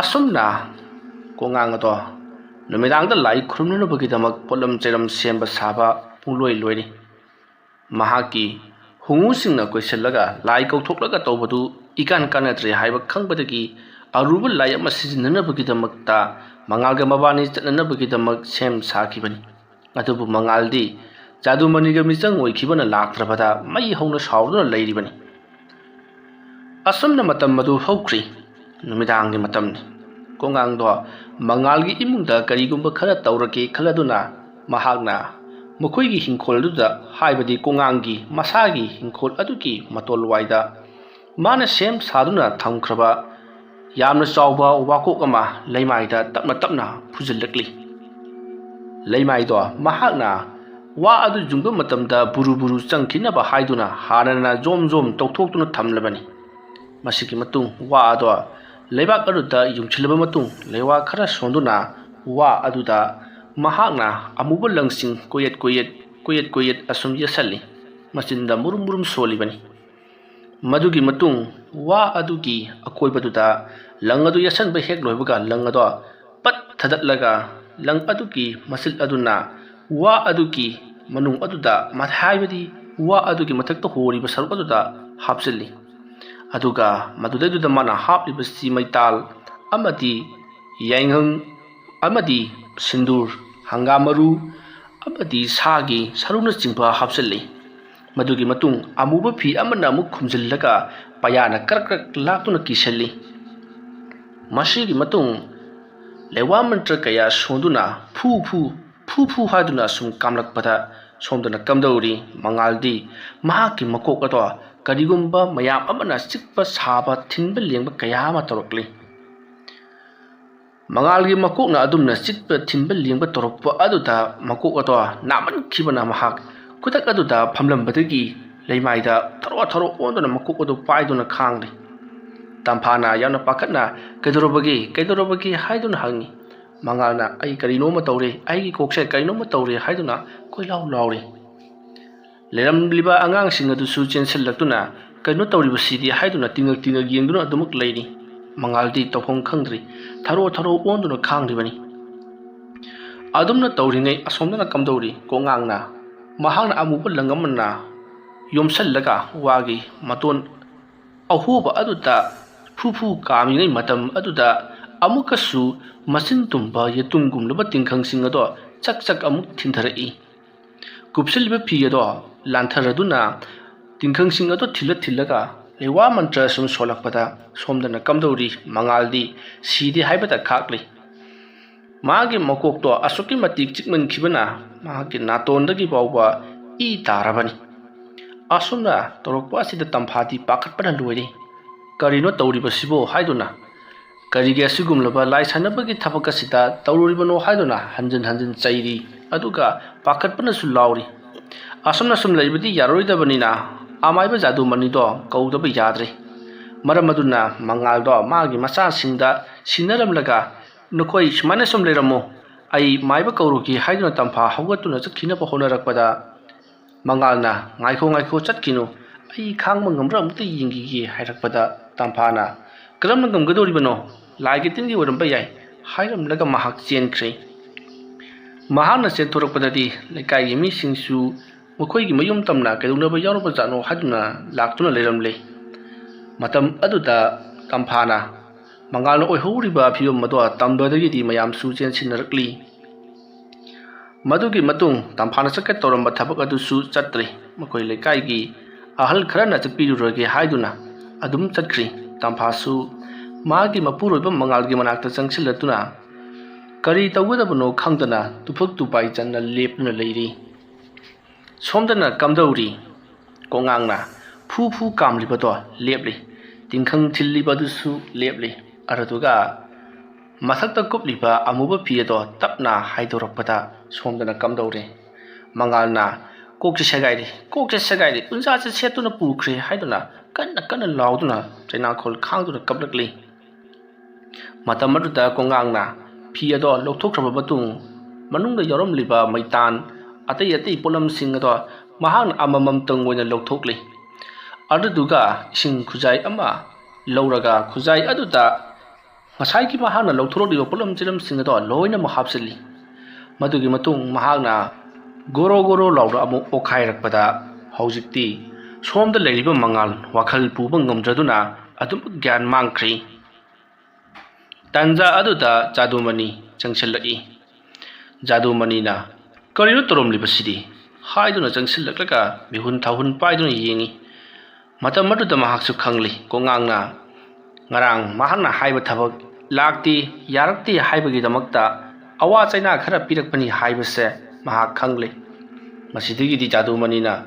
ꯑꯁꯨꯝꯅ ꯀꯣꯉꯥꯡ ꯑꯗꯣ ꯅꯨꯃꯤꯗꯥꯡꯗ ꯂꯥꯏ ꯈꯨꯔꯨꯝꯅꯅꯕꯒꯤꯗꯃꯛ ꯄꯣꯠꯂꯝ ꯆꯩꯔꯝ ꯁꯦꯝꯕ ꯁꯥꯕ ꯄꯨꯡꯂꯣꯏ ꯂꯣꯏꯔꯤ꯫ ꯃꯍꯥꯛꯀꯤ ꯍꯣꯡꯉꯨꯁꯤꯡꯅ ꯀꯣꯏꯁꯤꯜꯂꯒ ꯂꯥꯏ ꯀꯧꯊꯣꯛꯂꯒ ꯇꯧꯕꯗꯨ ꯏꯀꯥꯟ ꯀꯥꯟꯅꯗ꯭ꯔꯦ ꯍꯥꯏꯕ ꯈꯪꯕꯗꯒꯤ ꯑꯔꯨꯕ ꯂꯥꯏ ꯑꯃ ꯁꯤꯖꯤꯟꯅꯅꯕꯒꯤꯗꯃꯛꯇ ꯃꯉꯥꯜꯒ ꯃꯕꯥꯅꯤ ꯆꯠꯅꯅꯕꯒꯤꯗꯃꯛ ꯁꯦꯝ ꯁꯥꯈꯤꯕꯅꯤ꯫ ꯑꯗꯨꯕꯨ ꯃꯉꯥꯜꯗꯤ ꯖꯥꯗꯨꯃꯅꯤꯒ ꯃꯤꯆꯪ ꯑꯣꯏꯈꯤꯕꯅ ꯂꯥꯛꯇ꯭ꯔꯕꯗ ꯃꯩ ꯍꯧꯅ ꯁꯥꯎꯗꯨꯅ ꯂꯩꯔꯤꯕꯅꯤ꯫ ꯑꯁꯨꯝꯅ ꯃꯇꯝ ꯑꯗꯨ ꯍꯧꯈ꯭ꯔꯤ꯫ ꯅꯨꯃꯤꯗꯥꯡꯒꯤ ꯃꯇꯝꯅꯤ꯫ ꯀꯣꯉꯥꯡꯗꯣ ꯃꯉꯥꯜꯒꯤ ꯏꯃꯨꯡꯗ ꯀꯔꯤꯒꯨꯝꯕ ꯈꯔ ꯇꯧꯔꯒꯦ ꯈꯜꯂꯗꯨꯅ ꯃꯍꯥꯛꯅ ꯃꯈꯣꯏꯒꯤ ꯍꯤꯡꯈꯣꯜꯗꯨꯗ, ꯍꯥꯏꯕꯗꯤ ꯀꯣꯉꯥꯡꯒꯤ ꯃꯁꯥꯒꯤ ꯍꯤꯡꯈꯣꯜ ꯑꯗꯨꯒꯤ ꯃꯇꯣꯜꯋꯥꯏꯗ ꯃꯥꯅ ꯁꯦꯝ ꯁꯥꯗꯨꯅ ꯊꯝꯈ꯭ꯔꯕ ꯌꯥꯝꯅ ꯆꯥꯎꯕ ꯋꯥꯀꯣꯛ ꯑꯃ ꯂꯩꯃꯥꯏꯗ ꯇꯞꯅ ꯇꯞꯅ ꯐꯨꯖꯤꯜꯂꯛꯂꯤ꯫ ꯂꯩꯃꯥꯏꯗꯣ ꯃꯍꯥꯛꯅ ꯋꯥ ꯑꯗꯨ ꯌꯨꯡꯕ ꯃꯇꯝꯗ ꯕꯨꯔꯨ ꯕꯨꯔꯨ ꯆꯪꯈꯤꯅꯕ ꯍꯥꯏꯗꯨꯅ ꯍꯥꯟꯅꯅ ꯖꯣꯝ ꯖꯣꯝ ꯇꯧꯊꯣꯛꯇꯨꯅ ꯊꯝꯂꯕꯅꯤ꯫ ꯃꯁꯤꯒꯤ ꯃꯇꯨꯡ ꯋꯥ ꯑꯗꯣ ꯂꯩꯕꯥꯛ ꯑꯗꯨꯗ ꯌꯨꯡꯁꯤꯜꯂꯕ ꯃꯇꯨꯡ, ꯂꯩꯋꯥ ꯈꯔ ꯁꯣꯟꯗꯨꯅ ꯋꯥ ꯑꯗꯨꯗ ꯃꯍꯥꯛꯅ ꯑꯃꯨꯕ ꯂꯪꯁꯤꯡ ꯀꯣꯌꯦꯠ ꯀꯣꯌꯦꯠ, ꯀꯣꯌꯦꯠ ꯀꯣꯌꯦꯠ ꯑꯁꯨꯝ ꯌꯦꯠꯁꯜꯂꯤ꯫ ꯃꯆꯤꯟꯗ ꯃꯨꯔꯨꯝ ꯃꯨꯔꯨꯝ ꯁꯣꯜꯂꯤꯕꯅꯤ꯫ ꯃꯗꯨꯒꯤ ꯃꯇꯨꯡ ꯋꯥ ꯑꯗꯨꯒꯤ ꯑꯀꯣꯏꯕꯗꯨꯗ ꯂꯪ ꯑꯗꯨ ꯌꯦꯠꯁꯟꯕ ꯍꯦꯛ ꯂꯣꯏꯕꯒ, ꯂꯪ ꯑꯗꯣ ꯄꯠ ꯊꯗꯠꯂꯒ, ꯂꯪ ꯑꯗꯨꯒꯤ ꯃꯆꯤꯜ ꯑꯗꯨꯅ ꯋꯥ ꯑꯗꯨꯒꯤ ꯃꯅꯨꯡ ꯑꯗꯨꯗ, ꯃ-, ꯍꯥꯏꯕꯗꯤ ꯋꯥ ꯑꯗꯨꯒꯤ ꯃꯊꯛꯇ ꯍꯣꯔꯤꯕ ꯁꯔꯨꯛ ꯑꯗꯨꯗ ꯍꯥꯞꯆꯤꯜꯂꯤ꯫ ꯑꯗꯨꯒ ꯃꯗꯨꯗꯩꯗꯨꯗ ꯃꯥꯅ ꯍꯥꯞꯂꯤꯕ ꯆꯤ ꯃꯩꯇꯥꯜ ꯑꯃꯗꯤ ꯌꯥꯏꯉꯪ ꯑꯃꯗꯤ ꯁꯤꯟꯗꯨꯔ, ꯍꯪꯒꯥꯝ ꯃꯔꯨ ꯑꯃꯗꯤ ꯁꯥꯒꯤ ꯁꯔꯨꯅꯆꯤꯡꯕ ꯍꯥꯞꯆꯤꯜꯂꯤ꯫ ꯃꯗꯨꯒꯤ ꯃꯇꯨꯡ ꯑꯃꯨꯕ ꯐꯤ ꯑꯃꯅ ꯑꯃꯨꯛ ꯈꯨꯝꯖꯤꯜꯂꯒ ꯄꯩꯌꯥꯅ ꯀ꯭ꯔꯛ ꯀ꯭ꯔꯛ ꯂꯥꯛꯇꯨꯅ ꯀꯤꯁꯜꯂꯤ꯫ ꯃꯁꯤꯒꯤ ꯃꯇꯨꯡ ꯂꯩꯋꯥ ꯃꯟꯇ꯭ꯔ ꯀꯌꯥ ꯁꯣꯟꯗꯨꯅ ꯐꯨ ꯐꯨ, ꯐꯨ ꯐꯨ ꯍꯥꯏꯗꯨꯅ ꯑꯁꯨꯝ ꯀꯥꯝꯂꯛꯄꯗ ꯁꯣꯝꯗꯅ ꯀꯝꯗꯧꯔꯤ ꯃꯉꯥꯜꯗꯤ ꯃꯍꯥꯛꯀꯤ ꯃꯀꯣꯛ ꯑꯗꯣ ꯀꯔꯤꯒꯨꯝꯕ ꯃꯌꯥꯝ ꯑꯃꯅ ꯆꯤꯛꯄ ꯁꯥꯕ ꯊꯤꯟꯕ ꯂꯦꯡꯕ ꯀꯌꯥ ꯑꯃ ꯇꯧꯔꯛꯂꯤ꯫ ꯃꯉꯥꯜꯒꯤ ꯃꯀꯣꯛꯅ ꯑꯗꯨꯝꯅ ꯆꯤꯛꯄ ꯊꯤꯟꯕ ꯂꯦꯡꯕ ꯇꯧꯔꯛꯄ ꯑꯗꯨꯗ ꯃꯀꯣꯛ ꯑꯗꯣ ꯅꯥꯃꯟꯈꯤꯕꯅ ꯃꯍꯥꯛ ꯈꯨꯗꯛ ꯑꯗꯨꯗ ꯐꯝꯂꯝꯕꯗꯒꯤ ꯂꯩꯃꯥꯏꯗ ꯊꯔꯣ ꯊꯔꯣ ꯑꯣꯟꯗꯨꯅ ꯃꯀꯣꯛ ꯑꯗꯨ ꯄꯥꯏꯗꯨꯅ ꯈꯥꯡꯂꯤ꯫ ꯇꯝꯐꯥꯅ ꯌꯥꯝꯅ ꯄꯥꯈꯠꯅ "ꯀꯩꯗꯧꯔꯕꯒꯦ? ꯀꯩꯗꯧꯔꯕꯒꯦ?" ꯍꯥꯏꯗꯨꯅ ꯍꯪꯉꯤ꯫ ꯃꯉꯥꯜꯅ "ꯑꯩ ꯀꯔꯤꯅꯣ ꯑꯃ ꯇꯧꯔꯦ, ꯑꯩꯒꯤ ꯀꯣꯛꯁꯦ ꯀꯔꯤꯅꯣ ꯑꯃ ꯇꯧꯔꯦ" ꯍꯥꯏꯗꯨꯅ ꯀꯣꯏꯂꯥꯎ ꯂꯥꯎꯔꯤ꯫ ꯂꯩꯔꯝꯂꯤꯕ ꯑꯉꯥꯡꯁꯤꯡ ꯑꯗꯨꯁꯨ ꯆꯦꯟꯁꯤꯜꯂꯛꯇꯨꯅ "ꯀꯩꯅꯣ ꯇꯧꯔꯤꯕꯁꯤꯗꯤ?" ꯍꯥꯏꯗꯨꯅ ꯇꯤꯡꯉꯛ ꯇꯤꯡꯉꯛ ꯌꯦꯡꯗꯨꯅ ꯑꯗꯨꯃꯛ ꯂꯩꯔꯤ꯫ ꯃꯉꯥꯜꯗꯤ ꯇꯧꯐꯝ ꯈꯪꯗ꯭ꯔꯤ, ꯊꯔꯣ ꯊꯔꯣ ꯑꯣꯟꯗꯨꯅ ꯈꯥꯡꯂꯤꯕꯅꯤ꯫ ꯑꯗꯨꯝꯅ ꯇꯧꯔꯤꯉꯩ ꯑꯁꯣꯝꯗꯅ ꯀꯝꯗꯧꯔꯤ ꯀꯣꯉꯥꯡꯅ ꯃꯍꯥꯛꯅ ꯑꯃꯨꯕ ꯂꯪ ꯑꯃꯅ ꯌꯣꯝꯁꯜꯂꯒ ꯋꯥꯒꯤ ꯃꯇꯣꯟ ꯑꯍꯣꯕ ꯑꯗꯨꯗ ꯐꯨ ꯐꯨ ꯀꯥꯝꯂꯤꯉꯩ ꯃꯇꯝ ꯑꯗꯨꯗ ꯑꯃꯨꯛꯀꯁꯨ ꯃꯆꯤꯟ ꯇꯨꯝꯕ ꯌꯦꯇꯨꯝꯒꯨꯝꯂꯕ ꯇꯤꯡꯈꯪꯁꯤꯡ ꯑꯗꯣ ꯆꯛ ꯆꯛ ꯑꯃꯨꯛ ꯊꯤꯟꯊꯔꯛꯏ꯫ ꯀꯨꯞꯁꯤꯜꯂꯤꯕ ꯐꯤ ꯑꯗꯣ ꯂꯥꯟꯊꯔꯗꯨꯅ ꯇꯤꯡꯈꯪꯁꯤꯡ ꯑꯗꯣ ꯊꯤꯜꯂ ꯊꯤꯜꯂꯒ ꯂꯩꯋꯥ ꯃꯟꯇ꯭ꯔ ꯁꯨꯝ ꯁꯣꯜꯂꯛꯄꯗ ꯁꯣꯝꯗꯅ ꯀꯝꯗꯧꯔꯤ ꯃꯉꯥꯜꯗꯤ ꯁꯤꯗꯦ ꯍꯥꯏꯕꯇ ꯈꯥꯛꯂꯤ꯫ ꯃꯥꯒꯤ ꯃꯀꯣꯛꯇꯣ ꯑꯁꯨꯛꯀꯤ ꯃꯇꯤꯛ ꯆꯤꯛꯃꯟꯈꯤꯕꯅ ꯃꯍꯥꯛꯀꯤ ꯅꯥꯇꯣꯟꯗꯒꯤ ꯐꯥꯎꯕ ꯏ ꯇꯥꯔꯕꯅꯤ꯫ ꯑꯁꯨꯝꯅ ꯇꯧꯔꯛꯄ ꯑꯁꯤꯗ ꯇꯝꯐꯥꯗꯤ ꯄꯥꯈꯠꯄꯅ ꯂꯣꯏꯔꯦ꯫ "ꯀꯔꯤꯅꯣ ꯇꯧꯔꯤꯕꯁꯤꯕꯣ?" ꯍꯥꯏꯗꯨꯅ ꯀꯔꯤꯒꯤ ꯑꯁꯤꯒꯨꯝꯂꯕ ꯂꯥꯏ ꯁꯥꯟꯅꯕꯒꯤ ꯊꯕꯛ ꯑꯁꯤꯗ ꯇꯧꯔꯨꯔꯤꯕꯅꯣ ꯍꯥꯏꯗꯨꯅ ꯍꯟꯖꯤꯟ ꯍꯟꯖꯤꯟ ꯆꯩꯔꯤ, ꯑꯗꯨꯒ ꯄꯥꯈꯠꯄꯅꯁꯨ ꯂꯥꯎꯔꯤ꯫ ꯑꯁꯨꯝꯅ ꯁꯨꯝ ꯂꯩꯕꯗꯤ ꯌꯥꯔꯣꯏꯗꯕꯅꯤꯅ ꯑꯃꯥꯏꯕ ꯖꯥꯗꯨꯃꯅꯤꯗꯣ ꯀꯧꯗꯕ ꯌꯥꯗ꯭ꯔꯦ꯫ ꯃꯔꯝ ꯑꯗꯨꯅ ꯃꯉꯥꯜꯗꯣ ꯃꯥꯒꯤ ꯃꯆꯥꯁꯤꯡꯗ ꯁꯤꯟꯅꯔꯝꯂꯒ, "ꯅꯈꯣꯏ ꯁꯨꯃꯥꯏꯅ ꯁꯨꯝ ꯂꯩꯔꯝꯃꯨ, ꯑꯩ ꯃꯥꯏꯕ ꯀꯧꯔꯨꯒꯦ" ꯍꯥꯏꯗꯨꯅ ꯇꯝꯐꯥ ꯍꯧꯒꯠꯇꯨꯅ ꯆꯠꯈꯤꯅꯕ ꯍꯣꯠꯅꯔꯛꯄꯗ, ꯃꯉꯥꯜꯅ, "ꯉꯥꯏꯈꯣ, ꯉꯥꯏꯈꯣ, ꯆꯠꯈꯤꯅꯨ, ꯑꯩ ꯈꯥꯡꯕ ꯉꯝꯕ꯭ꯔꯥ ꯑꯃꯨꯛꯇ ꯌꯦꯡꯈꯤꯒꯦ" ꯍꯥꯏꯔꯛꯄꯗ, ꯇꯝꯐꯥꯅ, "ꯀꯔꯝꯅ ꯉꯝꯒꯗꯧꯔꯤꯕꯅꯣ? ꯂꯥꯏꯒꯤ ꯇꯤꯟꯒꯤ ꯑꯣꯏꯔꯝꯕ ꯌꯥꯏ" ꯍꯥꯏꯔꯝꯂꯒ ꯃꯍꯥꯛ ꯆꯦꯟꯈ꯭ꯔꯦ꯫ ꯃꯍꯥꯛꯅ ꯆꯦꯟꯊꯣꯔꯛꯄꯗꯗꯤ ꯂꯩꯀꯥꯏꯒꯤ ꯃꯤꯁꯤꯡꯁꯨ ꯃꯈꯣꯏꯒꯤ ꯃꯌꯨꯝ ꯇꯝꯅ ꯀꯩꯗꯧꯅꯕ ꯌꯥꯎꯔꯕ ꯖꯥꯠꯅꯣ ꯍꯥꯏꯗꯨꯅ ꯂꯥꯛꯇꯨꯅ ꯂꯩꯔꯝꯂꯦ꯫ ꯃꯇꯝ ꯑꯗꯨꯗ ꯇꯝꯐꯥꯅ ꯃꯉꯥꯜꯅ ꯑꯣꯏꯍꯧꯔꯤꯕ ꯐꯤꯕꯝ ꯑꯗꯣ ꯇꯝꯕꯗꯒꯤꯗꯤ ꯃꯌꯥꯝꯁꯨ ꯆꯦꯟꯁꯤꯟꯅꯔꯛꯂꯤ꯫ ꯃꯗꯨꯒꯤ ꯃꯇꯨꯡ ꯇꯝꯐꯥꯅ ꯆꯠꯀꯦ ꯇꯧꯔꯝꯕ ꯊꯕꯛ ꯑꯗꯨꯁꯨ ꯆꯠꯇ꯭ꯔꯦ꯫ ꯃꯈꯣꯏ ꯂꯩꯀꯥꯏꯒꯤ ꯑꯍꯜ ꯈꯔꯅ ꯆꯠꯄꯤꯔꯨꯔꯒꯦ ꯍꯥꯏꯗꯨꯅ ꯑꯗꯨꯝ ꯆꯠꯈ꯭ꯔꯤ꯫ ꯇꯝꯐꯥꯁꯨ ꯃꯥꯒꯤ ꯃꯄꯨꯔꯣꯏꯕ ꯃꯉꯥꯜꯒꯤ ꯃꯅꯥꯛꯇ ꯆꯪꯁꯤꯜꯂꯗꯨꯅ ꯀꯔꯤ ꯇꯧꯒꯗꯕꯅꯣ ꯈꯪꯗꯅ ꯇꯨꯐꯛ ꯇꯨꯄꯥꯏ ꯆꯟꯅ ꯂꯦꯞꯇꯨꯅ ꯂꯩꯔꯤ꯫ ꯁꯣꯝꯗꯅ ꯀꯝꯗꯧꯔꯤ? ꯀꯣꯉꯥꯡꯅ ꯐꯨ ꯐꯨ ꯀꯥꯝꯂꯤꯕꯗꯣ ꯂꯦꯞꯂꯤ꯫ ꯇꯤꯡꯈꯪ ꯊꯤꯜꯂꯤꯕꯗꯨꯁꯨ ꯂꯦꯞꯂꯤ꯫ ꯑꯗꯨꯗꯨꯒ ꯃꯊꯛꯇ ꯀꯨꯞꯂꯤꯕ ꯑꯃꯨꯕ ꯐꯤ ꯑꯗꯣ ꯇꯞꯅ ꯍꯥꯏꯗꯣꯔꯛꯄꯗ ꯁꯣꯝꯗꯅ ꯀꯝꯗꯧꯔꯦ? ꯃꯉꯥꯜꯅ, "ꯀꯣꯛꯁꯦ ꯁꯦꯒꯥꯏꯔꯦ, ꯀꯣꯛꯁꯦ ꯁꯦꯒꯥꯏꯔꯦ, ꯎꯟꯖꯥꯁꯦ ꯁꯦꯠꯇꯨꯅ ꯄꯨꯈ꯭ꯔꯦ" ꯍꯥꯏꯗꯨꯅ ꯀꯟꯅ ꯀꯟꯅ ꯂꯥꯎꯗꯨꯅ ꯆꯩꯅꯥꯈꯣꯜ ꯈꯥꯡꯗꯨꯅ ꯀꯞꯂꯛꯂꯤ꯫ ꯃꯇꯝ ꯑꯗꯨꯗ ꯀꯣꯉꯥꯡꯅ ꯐꯤ ꯑꯗꯣ ꯂꯧꯊꯣꯛꯈ꯭ꯔꯕ ꯃꯇꯨꯡ, ꯃꯅꯨꯡꯗ ꯌꯥꯎꯔꯝꯂꯤꯕ ꯃꯩꯇꯥꯟ, ꯑꯇꯩ ꯑꯇꯩ ꯄꯣꯠꯂꯝꯁꯤꯡ ꯑꯗꯣ ꯃꯍꯥꯛꯅ ꯑꯃꯃꯝꯇꯪ ꯑꯣꯏꯅ ꯂꯧꯊꯣꯛꯂꯤ꯫ ꯑꯗꯨꯗꯨꯒ ꯏꯁꯤꯡ ꯈꯨꯖꯥꯏ ꯑꯃ ꯂꯧꯔꯒ ꯈꯨꯖꯥꯏ ꯑꯗꯨꯗ ꯉꯁꯥꯏꯒꯤ ꯃꯍꯥꯛꯅ ꯂꯧꯊꯣꯔꯛꯂꯤꯕ ꯄꯣꯠꯂꯝ ꯆꯤꯂꯝꯁꯤꯡ ꯑꯗꯣ ꯂꯣꯏꯅꯃꯛ ꯍꯥꯞꯆꯤꯜꯂꯤ꯫ ꯃꯗꯨꯒꯤ ꯃꯇꯨꯡ ꯃꯍꯥꯛꯅ ꯒꯣꯔꯣ ꯒꯣꯔꯣ ꯂꯥꯎꯅ ꯑꯃꯨꯛ ꯑꯣꯛꯈꯥꯏꯔꯛꯄꯗ, ꯍꯧꯖꯤꯛꯇꯤ ꯁꯣꯝꯗ ꯂꯩꯔꯤꯕ ꯃꯉꯥꯜ ꯋꯥꯈꯜ ꯄꯨꯕ ꯉꯝꯗ꯭ꯔꯗꯨꯅ ꯑꯗꯨꯝ ꯒ꯭ꯌꯥꯟ ꯃꯥꯡꯈ꯭ꯔꯤ꯫ ꯇꯥꯟꯖꯥ ꯑꯗꯨꯗ ꯖꯥꯗꯨꯃꯅꯤ ꯆꯪꯁꯤꯜꯂꯛꯏ꯫ ꯖꯥꯗꯨꯃꯅꯤꯅ, "ꯀꯔꯤꯅꯣ ꯇꯧꯔꯝꯂꯤꯕꯁꯤꯗꯤ?" ꯍꯥꯏꯗꯨꯅ ꯆꯪꯁꯤꯜꯂꯛꯂꯒ ꯃꯤꯍꯨꯟ ꯊꯥꯍꯨꯟ ꯄꯥꯏꯗꯨꯅ ꯌꯦꯡꯏ꯫ ꯃꯇꯝ ꯑꯗꯨꯗ ꯃꯍꯥꯛꯁꯨ ꯈꯪꯂꯤ, ꯀꯣꯉꯥꯡꯅ ꯉꯔꯥꯡ ꯃꯍꯥꯛꯅ ꯍꯥꯏꯕ ꯊꯕꯛ ꯂꯥꯛꯇꯦ, ꯌꯥꯔꯛꯇꯦ ꯍꯥꯏꯕꯒꯤꯗꯃꯛꯇ ꯑꯋꯥ ꯆꯩꯅꯥ ꯈꯔ ꯄꯤꯔꯛꯄꯅꯤ ꯍꯥꯏꯕꯁꯦ ꯃꯍꯥꯛ ꯈꯪꯂꯤ꯫ ꯃꯁꯤꯗꯒꯤꯗꯤ ꯖꯥꯗꯨꯃꯅꯤꯅ,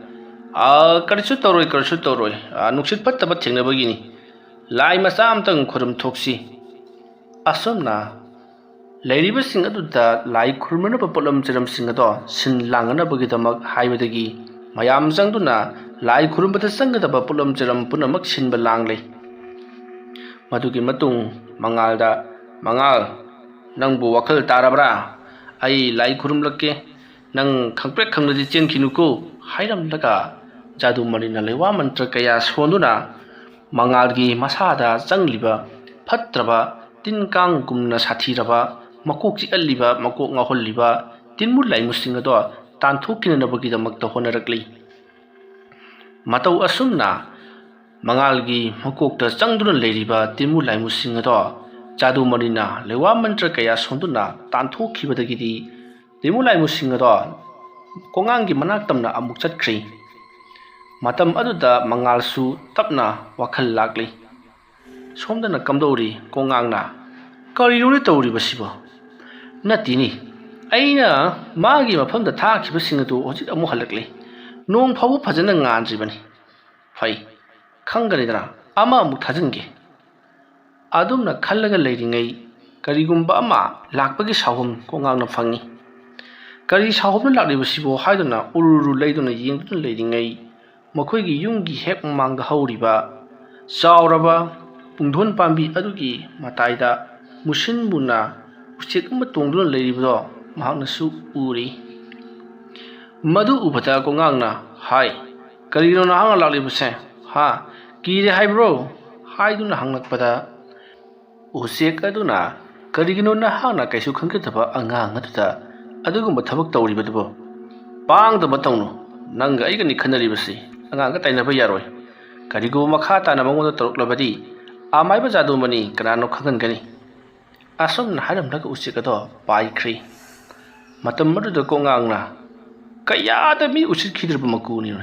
"ꯑꯥ, ꯀꯔꯤꯁꯨ ꯇꯧꯔꯣꯏ, ꯀꯔꯤꯁꯨ ꯇꯧꯔꯣꯏ, ꯑꯥ, ꯅꯨꯡꯁꯤꯠ ꯐꯠꯇꯕ ꯊꯦꯡꯅꯕꯒꯤꯅꯤ꯫ ꯂꯥꯏ ꯃꯆꯥ ꯑꯃꯇꯪ ꯈꯨꯔꯨꯝ ꯊꯣꯛꯁꯤ꯫ ꯑꯁꯨꯝꯅ ꯂꯩꯔꯤꯕꯁꯤꯡ ꯑꯗꯨꯗ ꯂꯥꯏ ꯈꯨꯔꯨꯝꯅꯅꯕ ꯄꯣꯠꯂꯝ ꯆꯩꯔꯝꯁꯤꯡ ꯑꯗꯣ ꯁꯤꯟ ꯂꯥꯡꯅꯅꯕꯒꯤꯗꯃꯛ ꯍꯥꯏꯕꯗꯒꯤ ꯃꯌꯥꯝ ꯆꯪꯗꯨꯅ ꯂꯥꯏ ꯈꯨꯔꯨꯝꯕꯗ ꯆꯪꯒꯗꯕ ꯄꯣꯠꯂꯝ ꯆꯩꯔꯝ ꯄꯨꯝꯅꯃꯛ ꯁꯤꯟꯕ ꯂꯥꯡꯂꯦ꯫ ꯃꯗꯨꯒꯤ ꯃꯇꯨꯡ ꯃꯉꯥꯜꯗ, "ꯃꯉꯥꯜ, ꯅꯪꯕꯨ ꯋꯥꯈꯜ ꯇꯥꯔꯕ꯭ꯔꯥ? ꯑꯩ ꯂꯥꯏ ꯈꯨꯔꯨꯝꯂꯛꯀꯦ, ꯅꯪ ꯈꯪꯄ꯭ꯔꯦꯛ ꯈꯪꯂꯗꯤ ꯆꯦꯟꯈꯤꯅꯨꯀꯣ" ꯍꯥꯏꯔꯝꯂꯒ ꯖꯥꯗꯨꯃꯅꯤꯅ ꯂꯩꯋꯥ ꯃꯟꯇ꯭ꯔ ꯀꯌꯥ ꯁꯣꯟꯗꯨꯅ ꯃꯉꯥꯜꯒꯤ ꯃꯁꯥꯗ ꯆꯪꯂꯤꯕ ꯐꯠꯇ꯭ꯔꯕ ꯇꯤꯟ ꯀꯥꯡꯒꯨꯝꯅ ꯁꯥꯊꯤꯔꯕ ꯃꯀꯣꯛ ꯆꯤꯛꯍꯜꯂꯤꯕ, ꯃꯀꯣꯛ ꯉꯥꯎꯍꯜꯂꯤꯕ ꯇꯤꯟꯃꯨ ꯂꯥꯏꯃꯨꯁꯤꯡ ꯑꯗꯣ ꯇꯥꯟꯊꯣꯛꯈꯤꯅꯅꯕꯒꯤꯗꯃꯛꯇ ꯍꯣꯠꯅꯔꯛꯂꯤ꯫ ꯃꯇꯧ ꯑꯁꯨꯝꯅ ꯃꯉꯥꯜꯒꯤ ꯃꯀꯣꯛꯇ ꯆꯪꯗꯨꯅ ꯂꯩꯔꯤꯕ ꯇꯤꯟꯃꯨ ꯂꯥꯏꯃꯨꯁꯤꯡ ꯑꯗꯣ ꯖꯥꯗꯨꯃꯅꯤꯅ ꯂꯩꯋꯥ ꯃꯟꯇ꯭ꯔ ꯀꯌꯥ ꯁꯣꯟꯗꯨꯅ ꯇꯥꯟꯊꯣꯛꯈꯤꯕꯗꯒꯤꯗꯤ ꯇꯤꯟꯃꯨ ꯂꯥꯏꯃꯨꯁꯤꯡ ꯑꯗꯣ ꯀꯣꯉꯥꯡꯒꯤ ꯃꯅꯥꯛ ꯇꯝꯅ ꯑꯃꯨꯛ ꯆꯠꯈ꯭ꯔꯤ꯫ ꯃꯇꯝ ꯑꯗꯨꯗ ꯃꯉꯥꯜꯁꯨ ꯇꯞꯅ ꯋꯥꯈꯜ ꯂꯥꯛꯂꯤ꯫ ꯁꯣꯝꯗꯅ ꯀꯝꯗꯧꯔꯤ ꯀꯣꯉꯥꯡꯅ? "ꯀꯔꯤꯅꯣꯅꯦ ꯇꯧꯔꯤꯕꯁꯤꯕꯣ? ꯅꯠꯇꯦꯅꯦ, ꯑꯩꯅ ꯃꯥꯒꯤ ꯃꯐꯝꯗ ꯊꯥꯈꯤꯕꯁꯤꯡ ꯑꯗꯨ ꯍꯧꯖꯤꯛ ꯑꯃꯨꯛ ꯍꯜꯂꯛꯂꯤ꯫ ꯅꯣꯡ ꯐꯥꯎꯕ ꯐꯖꯅ ꯉꯥꯟꯗ꯭ꯔꯤꯕꯅꯤ꯫ ꯐꯩ, ꯈꯪꯒꯅꯤꯗꯅ, ꯑꯃ ꯑꯃꯨꯛ ꯊꯥꯖꯤꯟꯒꯦ"꯫ ꯑꯗꯨꯝꯅ ꯈꯜꯂꯒ ꯂꯩꯔꯤꯉꯩ ꯀꯔꯤꯒꯨꯝꯕ ꯑꯃ ꯂꯥꯛꯄꯒꯤ ꯁꯥꯎꯍꯨꯝ ꯀꯣꯉꯥꯡꯅ ꯐꯪꯉꯤ꯫ "ꯀꯔꯤ ꯁꯥꯎꯍꯨꯝꯅ ꯂꯥꯛꯂꯤꯕꯁꯤꯕꯣ?" ꯍꯥꯏꯗꯨꯅ ꯎꯔꯨꯔꯨ ꯂꯩꯗꯨꯅ ꯌꯦꯡꯗꯨꯅ ꯂꯩꯔꯤꯉꯩ ꯃꯈꯣꯏꯒꯤ ꯌꯨꯝꯒꯤ ꯍꯦꯛ ꯃꯃꯥꯡꯗ ꯍꯧꯔꯤꯕ ꯆꯥꯎꯔꯕ ꯄꯨꯡꯗꯣꯟ ꯄꯥꯝꯕꯤ ꯑꯗꯨꯒꯤ ꯃꯇꯥꯏꯗ ꯃꯨꯁꯤꯟ ꯃꯨꯅ ꯎꯆꯦꯛ ꯑꯃ ꯇꯣꯡꯗꯨꯅ ꯂꯩꯔꯤꯕꯗꯣ ꯃꯍꯥꯛꯅꯁꯨ ꯎꯔꯤ꯫ ꯃꯗꯨ ꯎꯕꯗ ꯀꯣꯉꯥꯡꯅ, "ꯍꯥꯏ, ꯀꯔꯤꯒꯤꯅꯣ ꯅꯍꯥꯛꯅ ꯂꯥꯛꯂꯤꯕꯁꯦ? ꯍꯥ? ꯀꯤꯔꯦ ꯍꯥꯏꯕ꯭ꯔꯣ?" ꯍꯥꯏꯗꯨꯅ ꯍꯪꯂꯛꯄꯗ, ꯎꯆꯦꯛ ꯑꯗꯨꯅ, "ꯀꯔꯤꯒꯤꯅꯣ ꯅꯍꯥꯛꯅ ꯀꯩꯁꯨ ꯈꯟꯒꯗꯕ ꯑꯉꯥꯡ ꯑꯗꯨꯗ ꯑꯗꯨꯒꯨꯝꯕ ꯊꯕꯛ ꯇꯧꯔꯤꯕꯗꯨꯕꯨ? ꯄꯥꯡꯗꯕ ꯇꯧꯅꯨ꯫ ꯅꯪꯒ ꯑꯩꯒꯅꯤ ꯈꯟꯅꯔꯤꯕꯁꯤ꯫ ꯑꯉꯥꯡꯒ ꯇꯥꯏꯅꯕ ꯌꯥꯔꯣꯏ꯫ ꯀꯔꯤꯒꯨꯝꯕ ꯃꯈꯥ ꯇꯥꯅ ꯃꯉꯣꯟꯗ ꯇꯧꯔꯛꯂꯕꯗꯤ ꯑꯃꯥꯏꯕ ꯖꯥꯗꯨꯃꯅꯤ ꯀꯅꯥꯅꯣ ꯈꯪꯍꯟꯒꯅꯤ"꯫ ꯑꯁꯨꯝꯅ ꯍꯥꯏꯔꯝꯂꯒ ꯎꯆꯦꯛ ꯑꯗꯣ ꯄꯥꯏꯈ꯭ꯔꯤ꯫ ꯃꯇꯝ ꯑꯗꯨꯗ ꯀꯣꯉꯥꯡꯅ, "ꯀꯌꯥꯗ ꯃꯤ ꯎꯁꯤꯠꯈꯤꯗ꯭ꯔꯕ ꯃꯀꯨꯅꯤꯅꯣ?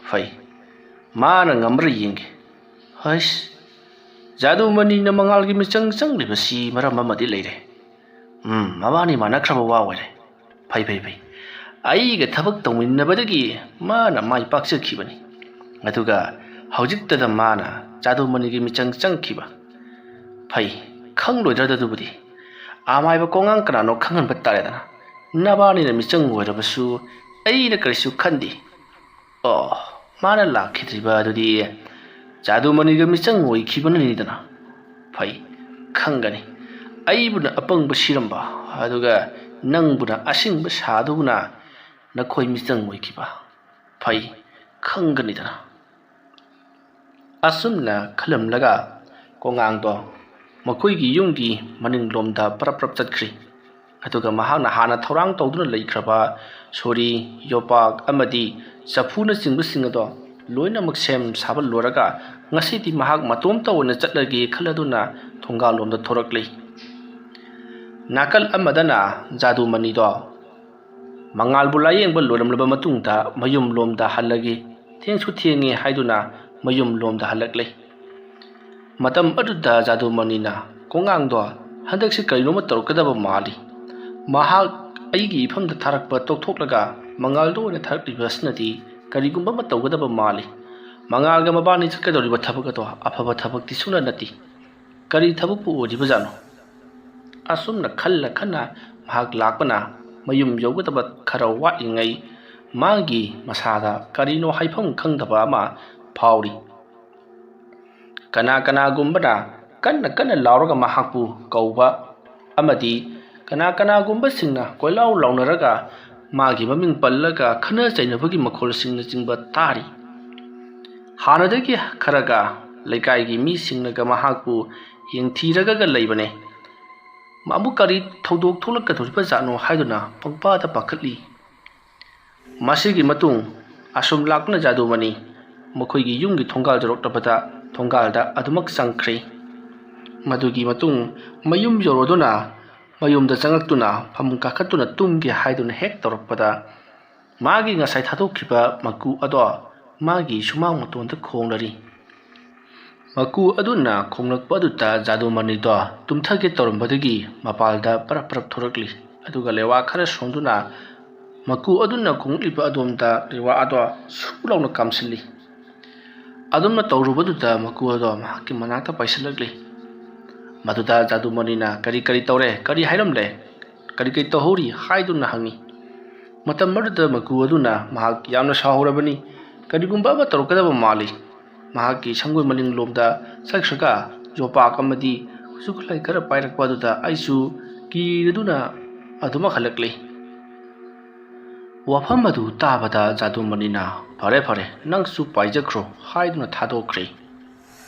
ꯐꯩ, ꯃꯥꯅ ꯉꯝꯕ꯭ꯔꯥ ꯌꯦꯡꯒꯦ꯫ ꯍꯩꯁ, ꯖꯥꯗꯨꯃꯅꯤꯅ ꯃꯉꯥꯜꯒꯤ ꯃꯤꯆꯪ ꯆꯪꯂꯤꯕꯁꯤ ꯃꯔꯝ ꯑꯃꯗꯤ ꯂꯩꯔꯦ꯫ ꯎꯝ, ꯃꯕꯥꯅꯤ ꯃꯥꯟꯅꯈ꯭ꯔꯕ ꯋꯥ ꯑꯣꯏꯔꯦ꯫ ꯐꯩ, ꯐꯩ, ꯐꯩ꯫ ꯑꯩꯒ ꯊꯕꯛ ꯇꯧꯃꯤꯟꯅꯕꯗꯒꯤ ꯃꯥꯅ ꯃꯥꯏ ꯄꯥꯛꯆꯈꯤꯕꯅꯤ꯫ ꯑꯗꯨꯒ ꯍꯧꯖꯤꯛꯇꯗ ꯃꯥꯅ ꯖꯥꯗꯨꯃꯅꯤꯒꯤ ꯃꯤꯆꯪ ꯆꯪꯈꯤꯕ꯫ ꯐꯩ, "ꯈꯪꯂꯣꯏꯗ꯭ꯔꯗ ꯑꯗꯨꯕꯨꯗꯤ꯫ ꯑꯃꯥꯏꯕ ꯀꯣꯉꯥꯡ ꯀꯅꯥꯅꯣ ꯈꯪꯍꯟꯕ ꯇꯥꯔꯦꯗꯅ꯫ ꯅꯕꯥꯅꯤꯅ ꯃꯤꯆꯪ ꯑꯣꯏꯔꯕꯁꯨ ꯑꯩꯅ ꯀꯔꯤꯁꯨ ꯈꯟꯗꯦ꯫ ꯑꯣ, ꯃꯥꯅ ꯂꯥꯛꯈꯤꯗ꯭ꯔꯤꯕ ꯑꯗꯨꯗꯤ ꯖꯥꯗꯨꯃꯅꯤꯒ ꯃꯤꯆꯪ ꯑꯣꯏꯈꯤꯕꯅꯅꯤꯗꯅ꯫ ꯐꯩ, ꯈꯪꯒꯅꯤ꯫ ꯑꯩꯕꯨꯅ ꯑꯄꯪꯕ ꯁꯤꯔꯝꯕ, ꯑꯗꯨꯒ ꯅꯪꯕꯨꯅ ꯑꯁꯤꯡꯕ ꯁꯥꯗꯨꯅ ꯅꯈꯣꯏ ꯃꯤꯆꯪ ꯑꯣꯏꯈꯤꯕ꯫ ꯐꯩ, ꯈꯪꯒꯅꯤꯗꯅ꯫" ꯑꯁꯨꯝꯅ ꯈꯜꯂꯝꯂꯒ ꯀꯣꯉꯥꯡꯗꯣ ꯃꯈꯣꯏꯒꯤ ꯌꯨꯝꯒꯤ ꯃꯅꯤꯡꯂꯣꯝꯗ ꯄꯔꯞ ꯄꯔꯞ ꯆꯠꯈ꯭ꯔꯤ꯫ ꯑꯗꯨꯒ ꯃꯍꯥꯛꯅ ꯍꯥꯟꯅ ꯊꯧꯔꯥꯡ ꯇꯧꯗꯨꯅ ꯂꯩꯈ꯭ꯔꯕ ꯁꯣꯔꯤ, ꯌꯣꯄꯥꯛ ꯑꯃꯗꯤ ꯆꯐꯨꯅꯆꯤꯡꯕꯁꯤꯡ ꯑꯗꯣ ꯂꯣꯏꯅꯃꯛ ꯁꯦꯝ ꯁꯥꯕ ꯂꯣꯏꯔꯒ ꯉꯁꯤꯗꯤ ꯃꯍꯥꯛ ꯃꯇꯣꯝꯇ ꯑꯣꯏꯅ ꯆꯠꯂꯒꯦ ꯈꯜꯂꯗꯨꯅ ꯊꯣꯡꯒꯥꯜꯂꯣꯝꯗ ꯊꯣꯔꯛꯂꯤ꯫ ꯅꯥꯀꯜ ꯑꯃꯗꯅ ꯖꯥꯗꯨꯃꯅꯤꯗꯣ ꯃꯉꯥꯜꯕꯨ ꯂꯥꯌꯦꯡꯕ ꯂꯣꯏꯔꯝꯂꯕ ꯃꯇꯨꯡꯗ ꯃꯌꯨꯝꯂꯣꯝꯗ ꯍꯜꯂꯒꯦ, ꯊꯦꯡꯁꯨ ꯊꯦꯡꯉꯦ ꯍꯥꯏꯗꯨꯅ ꯃꯌꯨꯝꯂꯣꯝꯗ ꯍꯜꯂꯛꯂꯦ꯫ ꯃꯇꯝ ꯑꯗꯨꯗ ꯖꯥꯗꯨꯃꯅꯤꯅ ꯀꯣꯉꯥꯡꯗꯣ ꯍꯟꯗꯛꯁꯤ ꯀꯔꯤꯅꯣꯃ ꯇꯧꯔꯛꯀꯗꯕ ꯃꯥꯜꯂꯤ꯫ ꯃꯍꯥꯛ ꯑꯩꯒꯤ ꯏꯐꯝꯗ ꯊꯥꯔꯛꯄ ꯇꯣꯛꯊꯣꯛꯂꯒ ꯃꯉꯥꯜꯗ ꯑꯣꯏꯅ ꯊꯥꯔꯛꯂꯤꯕ ꯑꯁꯤꯅꯗꯤ ꯀꯔꯤꯒꯨꯝꯕ ꯑꯃ ꯇꯧꯒꯗꯕ ꯃꯥꯜꯂꯤ꯫ ꯃꯉꯥꯜꯒ ꯃꯕꯥꯅꯤ ꯆꯠꯀꯗꯧꯔꯤꯕ ꯊꯕꯛ ꯑꯗꯣ ꯑꯐꯕ ꯊꯕꯛꯇꯤ ꯁꯨꯡꯅ ꯅꯠꯇꯦ꯫ ꯀꯔꯤ ꯊꯕꯛꯄꯨ ꯑꯣꯏꯔꯤꯕꯖꯥꯠꯅꯣ? ꯑꯁꯨꯝꯅ ꯈꯜꯂ ꯈꯟꯅ ꯃꯍꯥꯛ ꯂꯥꯛꯄꯅ ꯃꯌꯨꯝ ꯌꯧꯒꯗꯕ ꯈꯔ ꯋꯥꯠꯂꯤꯉꯩ ꯃꯥꯒꯤ ꯃꯁꯥꯗ ꯀꯔꯤꯅꯣ ꯍꯥꯏꯐꯝ ꯈꯪꯗꯕ ꯑꯃ ꯐꯥꯎꯔꯤ꯫ ꯀꯅꯥ ꯀꯅꯥꯒꯨꯝꯕꯅ ꯀꯟꯅ ꯀꯟꯅ ꯂꯥꯎꯔꯒ ꯃꯍꯥꯛꯄꯨ ꯀꯧꯕ ꯑꯃꯗꯤ ꯀꯅꯥ ꯀꯅꯥꯒꯨꯝꯕꯁꯤꯡꯅ ꯀꯣꯏꯂꯥꯎ ꯂꯥꯎꯅꯔꯒ ꯃꯥꯒꯤ ꯃꯃꯤꯡ ꯄꯜꯂꯒ ꯈꯠꯅ ꯆꯩꯅꯕꯒꯤ ꯃꯈꯣꯜꯁꯤꯡꯅꯆꯤꯡꯕ ꯇꯥꯔꯤ꯫ ꯍꯥꯟꯅꯗꯒꯤ ꯈꯔꯒ ꯂꯩꯀꯥꯏꯒꯤ ꯃꯤꯁꯤꯡꯅꯒ ꯃꯍꯥꯛꯄꯨ ꯌꯦꯡꯊꯤꯔꯒꯒ ꯂꯩꯕꯅꯦ꯫ ꯑꯃꯨꯛ ꯀꯔꯤ ꯊꯧꯗꯣꯛ ꯊꯣꯛꯂꯛꯀꯗꯧꯔꯤꯕ ꯖꯥꯠꯅꯣ ꯍꯥꯏꯗꯨꯅ ꯄꯪꯄꯥꯗ ꯄꯥꯈꯠꯂꯤ꯫ ꯃꯁꯤꯒꯤ ꯃꯇꯨꯡ ꯑꯁꯨꯝ ꯂꯥꯛꯇꯨꯅ ꯖꯥꯗꯨꯃꯅꯤ ꯃꯈꯣꯏꯒꯤ ꯌꯨꯝꯒꯤ ꯊꯣꯡꯒꯥꯜ ꯌꯧꯔꯛꯂꯕꯗ ꯊꯣꯡꯒꯥꯜꯗ ꯑꯗꯨꯃꯛ ꯆꯪꯈ꯭ꯔꯦ꯫ ꯃꯗꯨꯒꯤ ꯃꯇꯨꯡ ꯃꯌꯨꯝ ꯌꯧꯔꯗꯨꯅ ꯃꯌꯨꯝꯗ ꯆꯪꯂꯛꯇꯨꯅ ꯐꯃꯨꯡ ꯀꯥꯈꯠꯇꯨꯅ ꯇꯨꯝꯒꯦ ꯍꯥꯏꯗꯨꯅ ꯍꯦꯛ ꯇꯧꯔꯛꯄꯗ ꯃꯥꯒꯤ ꯉꯁꯥꯏ ꯊꯥꯗꯣꯛꯈꯤꯕ ꯃꯀꯨ ꯑꯗꯣ ꯃꯥꯒꯤ ꯁꯨꯃꯥꯡ ꯃꯇꯣꯟꯗ ꯈꯣꯡꯂꯔꯤ꯫ ꯃꯀꯨ ꯑꯗꯨꯅ ꯈꯣꯡꯂꯛꯄ ꯑꯗꯨꯗ ꯖꯥꯗꯨꯃꯅꯤꯗꯣ ꯇꯨꯝꯊꯒꯦ ꯇꯧꯔꯝꯕꯗꯒꯤ ꯃꯄꯥꯜꯗ ꯄꯔꯞ ꯄꯔꯞ ꯊꯣꯔꯛꯂꯤ꯫ ꯑꯗꯨꯒ ꯂꯩꯋꯥ ꯈꯔ ꯁꯣꯟꯗꯨꯅ ꯃꯀꯨ ꯑꯗꯨꯅ ꯈꯣꯡꯂꯛꯂꯤꯕ ꯑꯗꯣꯝꯗ ꯂꯩꯋꯥ ꯑꯗꯣ ꯁꯨ ꯂꯥꯎꯅ ꯀꯥꯝꯁꯤꯜꯂꯤ꯫ ꯑꯗꯨꯝꯅ ꯇꯧꯔꯨꯕꯗꯨꯗ ꯃꯀꯨ ꯑꯗꯣ ꯃꯍꯥꯛꯀꯤ ꯃꯅꯥꯛꯇ ꯄꯥꯏꯁꯤꯜꯂꯛꯂꯤ꯫ ꯃꯗꯨꯗ ꯖꯥꯗꯨꯃꯅꯤꯅ "ꯀꯔꯤ ꯀꯔꯤ ꯇꯧꯔꯦ? ꯀꯔꯤ ꯍꯥꯏꯔꯝꯂꯦ? ꯀꯔꯤ ꯀꯔꯤ ꯇꯧꯍꯧꯔꯤ?" ꯍꯥꯏꯗꯨꯅ ꯍꯪꯉꯤ꯫ ꯃꯇꯝ ꯑꯗꯨꯗ ꯃꯀꯨ ꯑꯗꯨꯅ ꯃꯍꯥꯛ ꯌꯥꯝꯅ ꯁꯥꯎꯍꯧꯔꯕꯅꯤ꯫ ꯀꯔꯤꯒꯨꯝꯕ ꯑꯃ ꯇꯧꯔꯛꯀꯗꯕ ꯃꯥꯜꯂꯤ꯫ ꯃꯍꯥꯛꯀꯤ ꯁꯪꯒꯣꯏ ꯃꯅꯤꯡꯂꯣꯝꯗ ꯆꯠꯈ꯭ꯔꯒ ꯌꯣꯄꯥꯛ ꯑꯃꯗꯤ ꯈꯨꯠꯁꯨ ꯈꯨꯠꯂꯥꯏ ꯈꯔ ꯄꯥꯏꯔꯛꯄ ꯑꯗꯨꯗ ꯑꯩꯁꯨ ꯀꯤꯔꯗꯨꯅ ꯑꯗꯨꯃꯛ ꯍꯜꯂꯛꯂꯤ꯫ ꯋꯥꯐꯝ ꯑꯗꯨ ꯇꯥꯕꯗ ꯖꯥꯗꯨꯃꯅꯤꯅ "ꯐꯔꯦ, ꯐꯔꯦ, ꯅꯪꯁꯨ ꯄꯥꯏꯖꯈ꯭ꯔꯣ" ꯍꯥꯏꯗꯨꯅ ꯊꯥꯗꯣꯛꯈ꯭ꯔꯦ꯫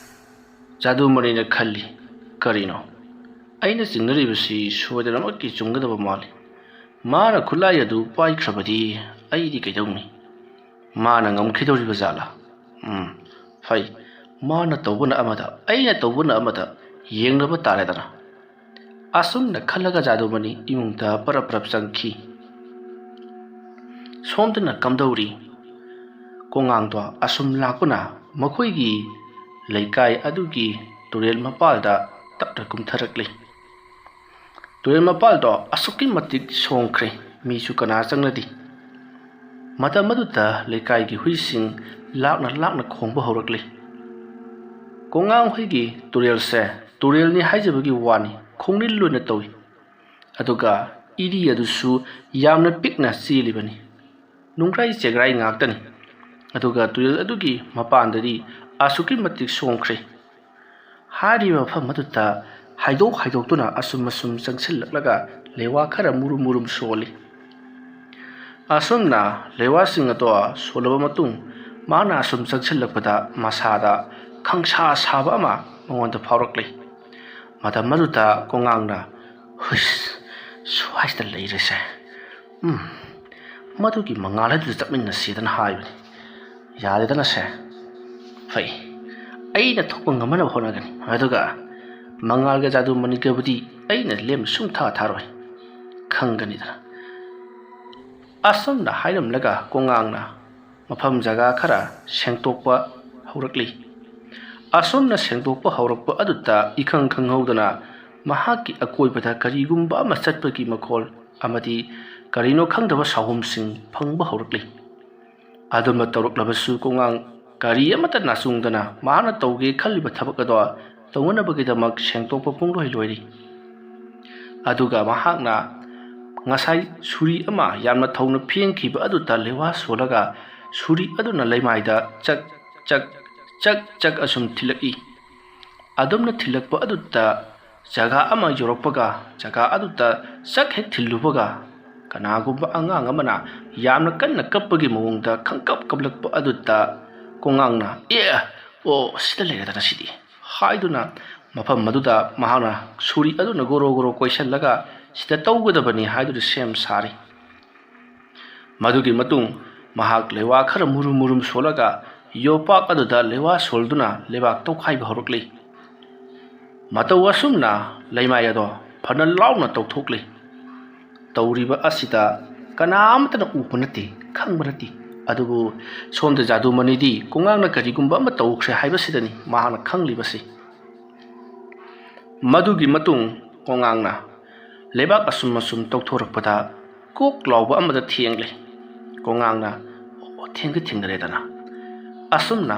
ꯖꯥꯗꯨꯃꯅꯤꯅ ꯈꯜꯂꯤ, "ꯀꯔꯤꯅꯣ? ꯑꯩꯅ ꯆꯤꯡꯅꯔꯤꯕꯁꯤ ꯁꯣꯏꯗꯅꯃꯛꯀꯤ ꯆꯨꯝꯒꯗꯕ ꯃꯥꯜꯂꯤ꯫ ꯃꯥꯅ ꯈꯨꯠꯂꯥꯏ ꯑꯗꯨ ꯄꯥꯏꯈ꯭ꯔꯕꯗꯤ ꯑꯩꯗꯤ ꯀꯩꯗꯧꯅꯤ? ꯃꯥꯅ ꯉꯝꯈꯤꯗꯧꯔꯤꯕ ꯖꯥꯠꯂꯥ? ꯎꯝ, ꯐꯩ꯫ ꯃꯥꯅ ꯇꯧꯕꯅ ꯑꯃꯗ, ꯑꯩꯅ ꯇꯧꯕꯅ ꯑꯃꯗ, ꯌꯦꯡꯅꯕ ꯇꯥꯔꯦꯗꯅ"꯫ ꯑꯁꯨꯝꯅ ꯈꯜꯂꯒ ꯖꯥꯗꯨꯃꯅꯤ ꯏꯃꯨꯡꯗ ꯄꯔꯞ ꯄꯔꯞ ꯆꯪꯈꯤ꯫ ꯁꯣꯝꯗꯅ ꯀꯝꯗꯧꯔꯤ? ꯀꯣꯉꯥꯡꯗꯣ ꯑꯁꯨꯝ ꯂꯥꯛꯄꯅ ꯃꯈꯣꯏꯒꯤ ꯂꯩꯀꯥꯏ ꯑꯗꯨꯒꯤ ꯇꯨꯔꯦꯜ ꯃꯄꯥꯜꯗ ꯇꯞꯅ ꯀꯨꯝꯊꯔꯛꯂꯤ꯫ ꯇꯨꯔꯦꯜ ꯃꯄꯥꯜꯗꯣ ꯑꯁꯨꯛꯀꯤ ꯃꯇꯤꯛ ꯁꯣꯡꯈ꯭ꯔꯦ, ꯃꯤꯁꯨ ꯀꯅꯥ ꯆꯪꯅꯗꯦ꯫ ꯃꯇꯝ ꯑꯗꯨꯗ ꯂꯩꯀꯥꯏꯒꯤ ꯍꯨꯏꯁꯤꯡ ꯂꯥꯛꯅ ꯂꯥꯛꯅ ꯈꯣꯡꯕ ꯍꯧꯔꯛꯂꯤ꯫ ꯀꯣꯉꯥꯡ ꯍꯨꯏꯒꯤ ꯇꯨꯔꯦꯜꯁꯦ ꯇꯨꯔꯦꯜꯅꯤ ꯍꯥꯏꯖꯕꯒꯤ ꯋꯥꯅꯤ, ꯈꯣꯡꯅꯤꯜ ꯑꯣꯏꯅ ꯇꯧꯏ꯫ ꯑꯗꯨꯒ ꯏꯔꯤ ꯑꯗꯨꯁꯨ ꯌꯥꯝꯅ ꯄꯤꯛꯅ ꯆꯦꯜꯂꯤꯕꯅꯤ꯫ ꯅꯨꯡꯒ꯭ꯔꯥꯏ ꯆꯦꯒ꯭ꯔꯥꯏ ꯉꯥꯛꯇꯅꯤ꯫ ꯑꯗꯨꯒ ꯇꯨꯔꯦꯜ ꯑꯗꯨꯒꯤ ꯃꯄꯥꯟꯗꯗꯤ ꯑꯁꯨꯛꯀꯤ ꯃꯇꯤꯛ ꯁꯣꯡꯈ꯭ꯔꯦ꯫ ꯍꯥꯏꯔꯤꯕ ꯃꯐꯝ ꯑꯗꯨꯗ ꯍꯥꯏꯗꯣꯛ ꯍꯥꯏꯗꯣꯛꯇꯨꯅ ꯑꯁꯨꯝ ꯑꯁꯨꯝ ꯆꯪꯁꯤꯜꯂꯛꯂꯒ ꯂꯩꯋꯥ ꯈꯔ ꯃꯨꯔꯨꯝ ꯃꯨꯔꯨꯝ ꯁꯣꯜꯂꯤ꯫ ꯑꯁꯨꯝꯅ ꯂꯩꯋꯥꯁꯤꯡ ꯑꯗꯣ ꯁꯣꯜꯂꯕ ꯃꯇꯨꯡ, ꯃꯥꯅ ꯑꯁꯨꯝ ꯆꯪꯁꯤꯜꯂꯛꯄꯗ ꯃꯁꯥꯗ ꯈꯪꯁꯥ ꯁꯥꯕ ꯑꯃ ꯃꯉꯣꯟꯗ ꯐꯥꯎꯔꯛꯂꯤ꯫ ꯃꯇꯝ ꯑꯗꯨꯗ ꯀꯣꯉꯥꯡꯅ, "ꯍꯨꯏꯁ, ꯁ꯭ꯋꯥꯏꯁꯤꯗ ꯂꯩꯔꯁꯦ꯫ ꯎꯝ, ꯃꯗꯨꯒꯤ ꯃꯉꯥꯜ ꯑꯗꯨꯗ ꯆꯠꯃꯤꯟꯅꯁꯤꯗꯅ" ꯍꯥꯏꯕꯅꯤ꯫ ꯌꯥꯔꯦꯗꯅꯁꯦ꯫ ꯐꯩ꯫ ꯑꯩꯅ ꯊꯣꯛꯄ ꯉꯝꯅꯕ ꯍꯣꯠꯅꯒꯅꯤ꯫ ꯑꯗꯨꯒ ꯃꯉꯥꯜꯒ ꯖꯥꯗꯨ ꯃꯅꯤꯒꯕꯨꯗꯤ ꯑꯩꯅ ꯂꯦꯝ ꯁꯨꯡꯊꯥ ꯊꯥꯔꯣꯏ꯫ ꯈꯪꯒꯅꯤꯗꯅ꯫ ꯑꯁꯨꯝꯅ ꯍꯥꯏꯔꯝꯂꯒ ꯀꯣꯉꯥꯡꯅ ꯃꯐꯝ ꯖꯒꯥ ꯈꯔ ꯁꯦꯡꯗꯣꯛꯄ ꯍꯧꯔꯛꯂꯤ꯫ ꯑꯁꯨꯝꯅ ꯁꯦꯡꯗꯣꯛꯄ ꯍꯧꯔꯛꯄ ꯑꯗꯨꯗ ꯏꯈꯪ ꯈꯪꯍꯧꯗꯅ ꯃꯍꯥꯛꯀꯤ ꯑꯀꯣꯏꯕꯗ ꯀꯔꯤꯒꯨꯝꯕ ꯑꯃ ꯆꯠꯄꯒꯤ ꯃꯈꯣꯜ ꯑꯃꯗꯤ ꯀꯔꯤꯅꯣ ꯈꯪꯗꯕ ꯁꯥꯍꯨꯝꯁꯤꯡ ꯐꯪꯕ ꯍꯧꯔꯛꯂꯤ꯫ ꯑꯗꯨꯝꯅ ꯇꯧꯔꯛꯂꯕꯁꯨ ꯀꯣꯉꯥꯡ ꯀꯔꯤ ꯑꯃꯠꯇ ꯅꯥꯆꯨꯡꯗꯅ ꯃꯍꯥꯛꯅ ꯇꯧꯒꯦ ꯈꯜꯂꯤꯕ ꯊꯕꯛ ꯑꯗꯣ ꯇꯧꯅꯅꯕꯒꯤꯗꯃꯛ ꯁꯦꯡꯗꯣꯛꯄ ꯄꯨꯡꯂꯣꯏ ꯂꯣꯏꯔꯤ꯫ ꯑꯗꯨꯒ ꯃꯍꯥꯛꯅ ꯉꯁꯥꯏ ꯁꯨꯔꯤ ꯑꯃ ꯌꯥꯝꯅ ꯊꯧꯅ ꯐꯦꯡꯈꯤꯕ ꯑꯗꯨꯗ ꯂꯩꯋꯥ ꯁꯣꯜꯂꯒ ꯁꯨꯔꯤ ꯑꯗꯨꯅ ꯂꯩꯃꯥꯏꯗ ꯆꯛ ꯆꯛ ꯆꯛ ꯆꯛ ꯑꯁꯨꯝ ꯊꯤꯜꯂꯛꯏ꯫ ꯑꯗꯨꯝꯅ ꯊꯤꯜꯂꯛꯄ ꯑꯗꯨꯗ ꯖꯒꯥ ꯑꯃ ꯌꯧꯔꯛꯄꯒ ꯖꯒꯥ ꯑꯗꯨꯗ ꯆꯛ ꯍꯦꯛ ꯊꯤꯜꯂꯨꯕꯒ ꯀꯅꯥꯒꯨꯝꯕ ꯑꯉꯥꯡ ꯑꯃꯅ ꯌꯥꯝꯅ ꯀꯟꯅ ꯀꯞꯄꯒꯤ ꯃꯑꯣꯡꯗ ꯈꯪꯀꯞ ꯀꯞꯂꯛꯄ ꯑꯗꯨꯗ ꯀꯣꯉꯥꯡꯅ "ꯑꯦ, ꯑꯣ, ꯁꯤꯗ ꯂꯩꯔꯦꯗꯅ ꯁꯤꯗꯤ" ꯍꯥꯏꯗꯨꯅ ꯃꯐꯝ ꯑꯗꯨꯗ ꯃꯍꯥꯛꯅ ꯁꯨꯔꯤ ꯑꯗꯨꯅ ꯒꯣꯔꯣ ꯒꯣꯔꯣ ꯀꯣꯏꯁꯤꯜꯂꯒ ꯁꯤꯗ ꯇꯧꯒꯗꯕꯅꯤ ꯍꯥꯏꯗꯨꯅ ꯁꯦꯝ ꯁꯥꯔꯤ꯫ ꯃꯗꯨꯒꯤ ꯃꯇꯨꯡ ꯃꯍꯥꯛ ꯂꯩꯋꯥ ꯈꯔ ꯃꯨꯔꯨꯝ ꯃꯨꯔꯨꯝ ꯁꯣꯜꯂꯒ ꯌꯣꯄꯥꯛ ꯑꯗꯨꯗ ꯂꯩꯋꯥ ꯁꯣꯜꯗꯨꯅ ꯂꯩꯕꯥꯛ ꯇꯧꯈꯥꯏꯕ ꯍꯧꯔꯛꯂꯤ꯫ ꯃꯇꯧ ꯑꯁꯨꯝꯅ ꯂꯩꯃꯥꯏ ꯑꯗꯣ ꯐꯅ ꯂꯥꯎꯅ ꯇꯧꯊꯣꯛꯂꯤ꯫ ꯇꯧꯔꯤꯕ ꯑꯁꯤꯗ ꯀꯅꯥ ꯑꯃꯠꯇꯅ ꯎꯕ ꯅꯠꯇꯦ, ꯈꯪꯕ ꯅꯠꯇꯦ꯫ ꯑꯗꯨꯕꯨ ꯁꯣꯝꯗ ꯖꯥꯗꯨꯃꯅꯤꯗꯤ ꯀꯣꯉꯥꯡꯅ ꯀꯔꯤꯒꯨꯝꯕ ꯑꯃ ꯇꯧꯈ꯭ꯔꯦ ꯍꯥꯏꯕꯁꯤꯗꯅꯤ ꯃꯍꯥꯛꯅ ꯈꯪꯂꯤꯕꯁꯤ꯫ ꯃꯗꯨꯒꯤ ꯃꯇꯨꯡ ꯀꯣꯉꯥꯡꯅ ꯂꯩꯕꯥꯛ ꯑꯁꯨꯝ ꯑꯁꯨꯝ ꯇꯧꯊꯣꯔꯛꯄꯗ ꯀꯣꯛ ꯂꯥꯎꯕ ꯑꯃꯗ ꯊꯦꯡꯂꯦ꯫ ꯀꯣꯉꯥꯡꯅ, "ꯑꯣ, ꯊꯦꯡꯗꯤ ꯊꯦꯡꯅꯔꯦꯗꯅ"꯫ ꯑꯁꯨꯝꯅ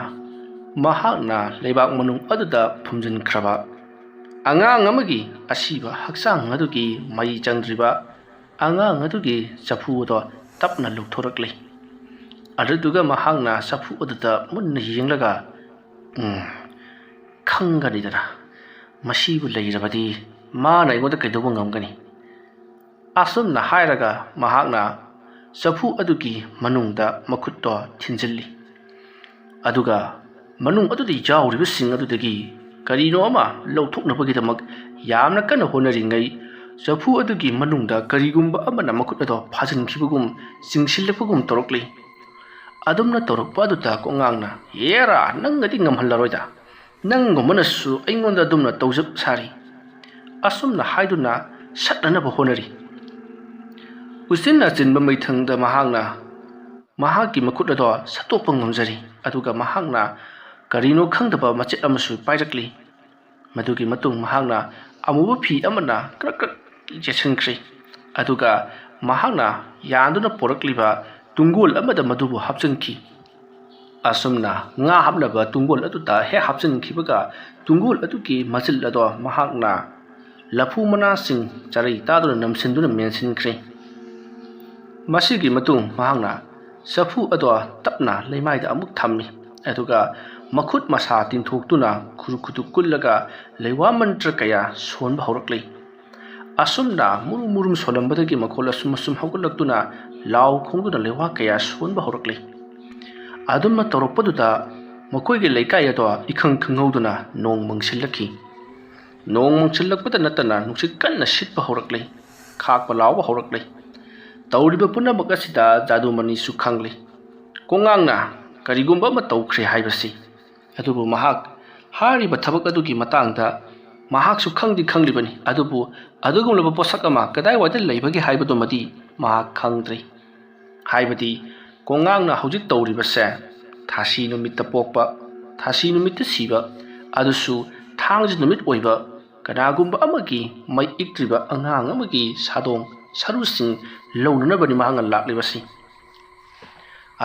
ꯃꯍꯥꯛꯅ ꯂꯩꯕꯥꯛ ꯃꯅꯨꯡ ꯑꯗꯨꯗ ꯐꯨꯝꯖꯤꯟꯈ꯭ꯔꯕ ꯑꯉꯥꯡ ꯑꯃꯒꯤ ꯑꯁꯤꯕ ꯍꯛꯆꯥꯡ ꯑꯗꯨꯒꯤ ꯃꯩ ꯆꯪꯗ꯭ꯔꯤꯕ ꯑꯉꯥꯡ ꯑꯗꯨꯒꯤ ꯆꯐꯨ ꯑꯗꯣ ꯇꯞꯅ ꯂꯧꯊꯣꯔꯛꯂꯤ꯫ ꯑꯗꯨꯗꯨꯒ ꯃꯍꯥꯛꯅ ꯆꯐꯨ ꯑꯗꯨꯗ ꯃꯨꯟꯅ ꯌꯦꯡꯂꯒ, "ꯎꯝ, ꯈꯪꯒꯅꯤꯗꯅ, ꯃꯁꯤꯕꯨ ꯂꯩꯔꯕꯗꯤ ꯃꯥꯅ ꯑꯩꯉꯣꯟꯗ ꯀꯩꯗꯧꯕ ꯉꯝꯒꯅꯤ?" ꯑꯁꯨꯝꯅ ꯍꯥꯏꯔꯒ ꯃꯍꯥꯛꯅ ꯆꯐꯨ ꯑꯗꯨꯒꯤ ꯃꯅꯨꯡꯗ ꯃꯈꯨꯠꯇꯣ ꯊꯤꯟꯖꯤꯜꯂꯤ꯫ ꯑꯗꯨꯒ ꯃꯅꯨꯡ ꯑꯗꯨꯗ ꯌꯥꯎꯔꯤꯕꯁꯤꯡ ꯑꯗꯨꯗꯒꯤ ꯀꯔꯤꯅꯣ ꯑꯃ ꯂꯧꯊꯣꯛꯅꯕꯒꯤꯗꯃꯛ ꯌꯥꯝꯅ ꯀꯟꯅ ꯍꯣꯠꯅꯔꯤꯉꯩ, ꯆꯐꯨ ꯑꯗꯨꯒꯤ ꯃꯅꯨꯡꯗ ꯀꯔꯤꯒꯨꯝꯕ ꯑꯃꯅ ꯃꯈꯨꯠ ꯑꯗꯣ ꯐꯥꯖꯤꯟꯈꯤꯕꯒꯨꯝ, ꯆꯤꯡꯁꯤꯜꯂꯛꯄꯒꯨꯝ ꯇꯧꯔꯛꯂꯤ꯫ ꯑꯗꯨꯝꯅ ꯇꯧꯔꯛꯄ ꯑꯗꯨꯗ ꯀꯣꯉꯥꯡꯅ, "ꯍꯦꯔꯥ, ꯅꯪꯒꯗꯤ ꯉꯝꯍꯜꯂꯔꯣꯏꯗ꯫ ꯅꯪꯒꯨꯝꯕꯅꯁꯨ ꯑꯩꯉꯣꯟꯗ ꯑꯗꯨꯝꯅ ꯇꯧꯖ ꯁꯥꯔꯤ"꯫ ꯑꯁꯨꯝꯅ ꯍꯥꯏꯗꯨꯅ ꯁꯠꯅꯅꯕ ꯍꯣꯠꯅꯔꯤ꯫ ꯎꯆꯤꯟ ꯅꯥꯆꯤꯟꯕ ꯃꯩꯊꯪꯗ ꯃꯍꯥꯛꯅ ꯃꯍꯥꯛꯀꯤ ꯃꯈꯨꯠ ꯑꯗꯣ ꯁꯠꯇꯣꯛꯄ ꯉꯝꯖꯔꯤ꯫ ꯑꯗꯨꯒ ꯃꯍꯥꯛꯅ ꯀꯔꯤꯅꯣ ꯈꯪꯗꯕ ꯃꯆꯦꯠ ꯑꯃꯁꯨ ꯄꯥꯏꯔꯛꯂꯤ꯫ ꯃꯗꯨꯒꯤ ꯃꯇꯨꯡ ꯃꯍꯥꯛꯅ ꯑꯃꯨꯕ ꯐꯤ ꯑꯃꯅ ꯀ꯭ꯔꯛ ꯀ꯭ꯔꯛ ꯌꯦꯠꯁꯤꯟꯈ꯭ꯔꯦ꯫ ꯑꯗꯨꯒ ꯃꯍꯥꯛꯅ ꯌꯥꯟꯗꯨꯅ ꯄꯣꯔꯛꯂꯤꯕ ꯇꯨꯡꯒꯣꯜ ꯑꯃꯗ ꯃꯗꯨꯕꯨ ꯍꯥꯞꯆꯤꯟꯈꯤ꯫ ꯑꯁꯨꯝꯅ ꯉꯥ ꯍꯥꯞꯅꯕ ꯇꯨꯡꯒꯣꯜ ꯑꯗꯨꯗ ꯍꯦꯛ ꯍꯥꯞꯆꯤꯟꯈꯤꯕꯒ, ꯇꯨꯡꯒꯣꯜ ꯑꯗꯨꯒꯤ ꯃꯆꯤꯜ ꯑꯗꯣ ꯃꯍꯥꯛꯅ ꯂꯐꯨ ꯃꯅꯥꯁꯤꯡ ꯆꯔꯩ ꯇꯥꯗꯨꯅ ꯅꯝꯁꯤꯟꯗꯨꯅ ꯃꯦꯟꯁꯤꯟꯈ꯭ꯔꯦ꯫ ꯃꯁꯤꯒꯤ ꯃꯇꯨꯡ ꯃꯍꯥꯛꯅ ꯆꯐꯨ ꯑꯗꯣ ꯇꯞꯅ ꯂꯩꯃꯥꯏꯗ ꯑꯃꯨꯛ ꯊꯝꯃꯤ꯫ ꯑꯗꯨꯒ ꯃꯈꯨꯠ ꯃꯁꯥ ꯇꯤꯡꯊꯣꯛꯇꯨꯅ ꯈꯨꯔꯨ ꯈꯨꯗꯨ ꯀꯨꯜꯂꯒ ꯂꯩꯋꯥ ꯃꯟꯇ꯭ꯔ ꯀꯌꯥ ꯁꯣꯟꯕ ꯍꯧꯔꯛꯂꯤ꯫ ꯑꯁꯨꯝꯅ ꯃꯨꯔꯨꯝ ꯃꯨꯔꯨꯝ ꯁꯣꯜꯂꯝꯕꯗꯒꯤ ꯃꯈꯣꯜ ꯑꯁꯨꯝ ꯑꯁꯨꯝ ꯍꯧꯒꯠꯂꯛꯇꯨꯅ ꯂꯥꯎ ꯈꯣꯡꯗꯨꯅ ꯂꯩꯋꯥ ꯀꯌꯥ ꯁꯣꯟꯕ ꯍꯧꯔꯛꯂꯤ꯫ ꯑꯗꯨꯝꯅ ꯇꯧꯔꯛꯄꯗꯨꯗ ꯃꯈꯣꯏꯒꯤ ꯂꯩꯀꯥꯏ ꯑꯗꯣ ꯏꯈꯪ ꯈꯪꯍꯧꯗꯅ ꯅꯣꯡ ꯃꯪꯁꯤꯜꯂꯛꯈꯤ꯫ ꯅꯣꯡ ꯃꯪꯁꯤꯜꯂꯛꯄꯗ ꯅꯠꯇꯅ ꯅꯨꯡꯁꯤꯠ ꯀꯟꯅ ꯁꯤꯠꯄ ꯍꯧꯔꯛꯂꯤ꯫ ꯈꯥꯛꯄ ꯂꯥꯎꯕ ꯍꯧꯔꯛꯂꯤ꯫ ꯇꯧꯔꯤꯕ ꯄꯨꯝꯅꯃꯛ ꯑꯁꯤꯗ ꯖꯥꯗꯨꯃꯅꯤꯁꯨ ꯈꯪꯂꯤ꯫ ꯀꯣꯉꯥꯡꯅ ꯀꯔꯤꯒꯨꯝꯕ ꯑꯃ ꯇꯧꯈ꯭ꯔꯦ ꯍꯥꯏꯕꯁꯤ꯫ ꯑꯗꯨꯕꯨ ꯃꯍꯥꯛ ꯍꯥꯏꯔꯤꯕ ꯊꯕꯛ ꯑꯗꯨꯒꯤ ꯃꯇꯥꯡꯗ ꯃꯍꯥꯛꯁꯨ ꯈꯪꯗꯤ ꯈꯪꯂꯤꯕꯅꯤ, ꯑꯗꯨꯕꯨ ꯑꯗꯨꯒꯨꯝꯂꯕ ꯄꯣꯠꯁꯛ ꯑꯃ ꯀꯗꯥꯏꯋꯥꯏꯗ ꯂꯩꯕꯒꯦ ꯍꯥꯏꯕꯗꯨꯃꯗꯤ ꯃꯍꯥꯛ ꯈꯪꯗ꯭ꯔꯤ꯫ ꯍꯥꯏꯕꯗꯤ ꯀꯣꯉꯥꯡꯅ ꯍꯧꯖꯤꯛ ꯇꯧꯔꯤꯕꯁꯦ ꯊꯥꯁꯤ ꯅꯨꯃꯤꯠꯇ ꯄꯣꯛꯄ, ꯊꯥꯁꯤ ꯅꯨꯃꯤꯠꯇ ꯁꯤꯕ, ꯑꯗꯨꯁꯨ ꯊꯥꯡꯖ ꯅꯨꯃꯤꯠ ꯑꯣꯏꯕ ꯀꯅꯥꯒꯨꯝꯕ ꯑꯃꯒꯤ ꯃꯩ ꯏꯛꯇ꯭ꯔꯤꯕ ꯑꯉꯥꯡ ꯑꯃꯒꯤ ꯁꯥꯗꯣꯡ ꯁꯔꯨꯁꯤꯡ ꯂꯧꯅꯅꯕꯅꯤ ꯃꯍꯥꯛꯅ ꯂꯥꯛꯂꯤꯕꯁꯤ꯫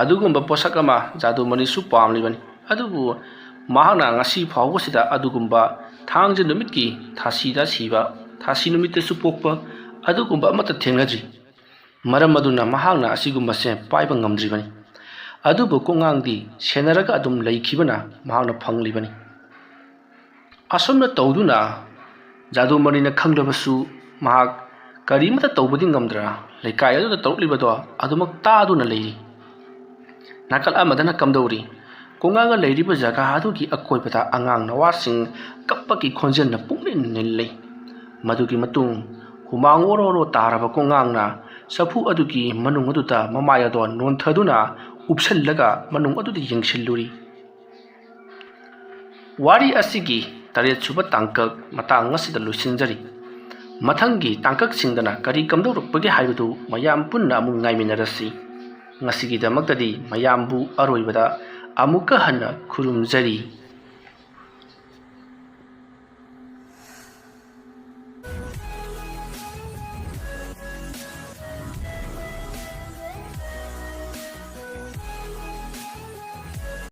ꯑꯗꯨꯒꯨꯝꯕ ꯄꯣꯠꯁꯛ ꯑꯃ ꯖꯥꯗꯨꯃꯅꯤꯁꯨ ꯄꯥꯝꯂꯤꯕꯅꯤ꯫ ꯑꯗꯨꯕꯨ ꯃꯍꯥꯛꯅ ꯉꯁꯤ ꯐꯥꯎꯕꯁꯤꯗ ꯑꯗꯨꯒꯨꯝꯕ ꯊꯥꯡꯖ ꯅꯨꯃꯤꯠꯀꯤ ꯊꯥꯁꯤꯗ ꯁꯤꯕ, ꯊꯥꯁꯤ ꯅꯨꯃꯤꯠꯇꯁꯨ ꯄꯣꯛꯄ ꯑꯗꯨꯒꯨꯝꯕ ꯑꯃꯠꯇ ꯊꯦꯡꯅꯗ꯭ꯔꯤ꯫ ꯃꯔꯝ ꯑꯗꯨꯅ ꯃꯍꯥꯛꯅ ꯑꯁꯤꯒꯨꯝꯕꯁꯦ ꯄꯥꯏꯕ ꯉꯝꯗ꯭ꯔꯤꯕꯅꯤ꯫ ꯑꯗꯨꯕꯨ ꯀꯣꯉꯥꯡꯗꯤ ꯁꯦꯟꯅꯔꯒ ꯑꯗꯨꯝ ꯂꯩꯈꯤꯕꯅ ꯃꯍꯥꯛꯅ ꯐꯪꯂꯤꯕꯅꯤ꯫ ꯑꯁꯨꯝꯅ ꯇꯧꯗꯨꯅ ꯖꯥꯗꯨꯃꯅꯤꯅ ꯈꯪꯂꯕꯁꯨ ꯃꯍꯥꯛ ꯀꯔꯤꯃꯠꯇ ꯇꯧꯕꯗꯤ ꯉꯝꯗ꯭ꯔ ꯂꯩꯀꯥꯏ ꯑꯗꯨꯗ ꯇꯧꯔꯛꯂꯤꯕꯗꯣ ꯑꯗꯨꯃꯛ ꯇꯥꯗꯨꯅ ꯂꯩꯔꯤ꯫ ꯅꯥꯀꯜ ꯑꯃꯗꯅ ꯀꯝꯗꯧꯔꯤ? ꯀꯣꯉꯥꯡꯒ ꯂꯩꯔꯤꯕ ꯖꯒꯥ ꯑꯗꯨꯒꯤ ꯑꯀꯣꯏꯕꯗ ꯑꯉꯥꯡ ꯅꯋꯥꯁꯤꯡ ꯀꯞꯄꯒꯤ ꯈꯣꯟꯖꯦꯜꯅ ꯄꯨꯡꯅꯤꯜ ꯅꯤꯜꯂꯤ꯫ ꯃꯗꯨꯒꯤ ꯃꯇꯨꯡ ꯍꯨꯃꯥꯡ ꯑꯣꯔꯣ ꯑꯣꯔꯣ ꯇꯥꯔꯕ ꯀꯣꯉꯥꯡꯅ ꯆꯐꯨ ꯑꯗꯨꯒꯤ ꯃꯅꯨꯡ ꯑꯗꯨꯗ ꯃꯃꯥꯏ ꯑꯗꯣ ꯅꯣꯟꯊꯗꯨꯅ ꯎꯞꯁꯜꯂꯒ ꯃꯅꯨꯡ ꯑꯗꯨꯗ ꯌꯦꯡꯁꯤꯜꯂꯨꯔꯤ꯫ ꯋꯥꯔꯤ ꯑꯁꯤꯒꯤ ꯇꯔꯦꯠ ꯁꯨꯕ ꯇꯥꯡꯀꯛ ꯃꯇꯥꯡ ꯑꯁꯤꯗ ꯂꯣꯏꯁꯤꯟꯖꯔꯤ꯫ ꯃꯊꯪꯒꯤ ꯇꯥꯡꯀꯛꯁꯤꯡꯗꯅ ꯀꯔꯤ ꯀꯝꯗꯧꯔꯛꯄꯒꯦ ꯍꯥꯏꯕꯗꯨ ꯃꯌꯥꯝ ꯄꯨꯟꯅ ꯑꯃꯨꯛ ꯉꯥꯏꯃꯤꯟꯅꯔꯁꯤ꯫ ꯉꯁꯤꯒꯤꯗꯃꯛꯇꯗꯤ ꯃꯌꯥꯝꯕꯨ ꯑꯔꯣꯏꯕꯗ ꯑꯃꯨꯛꯀ ꯍꯟꯅ ꯈꯨꯔꯨꯝꯖꯔꯤ꯫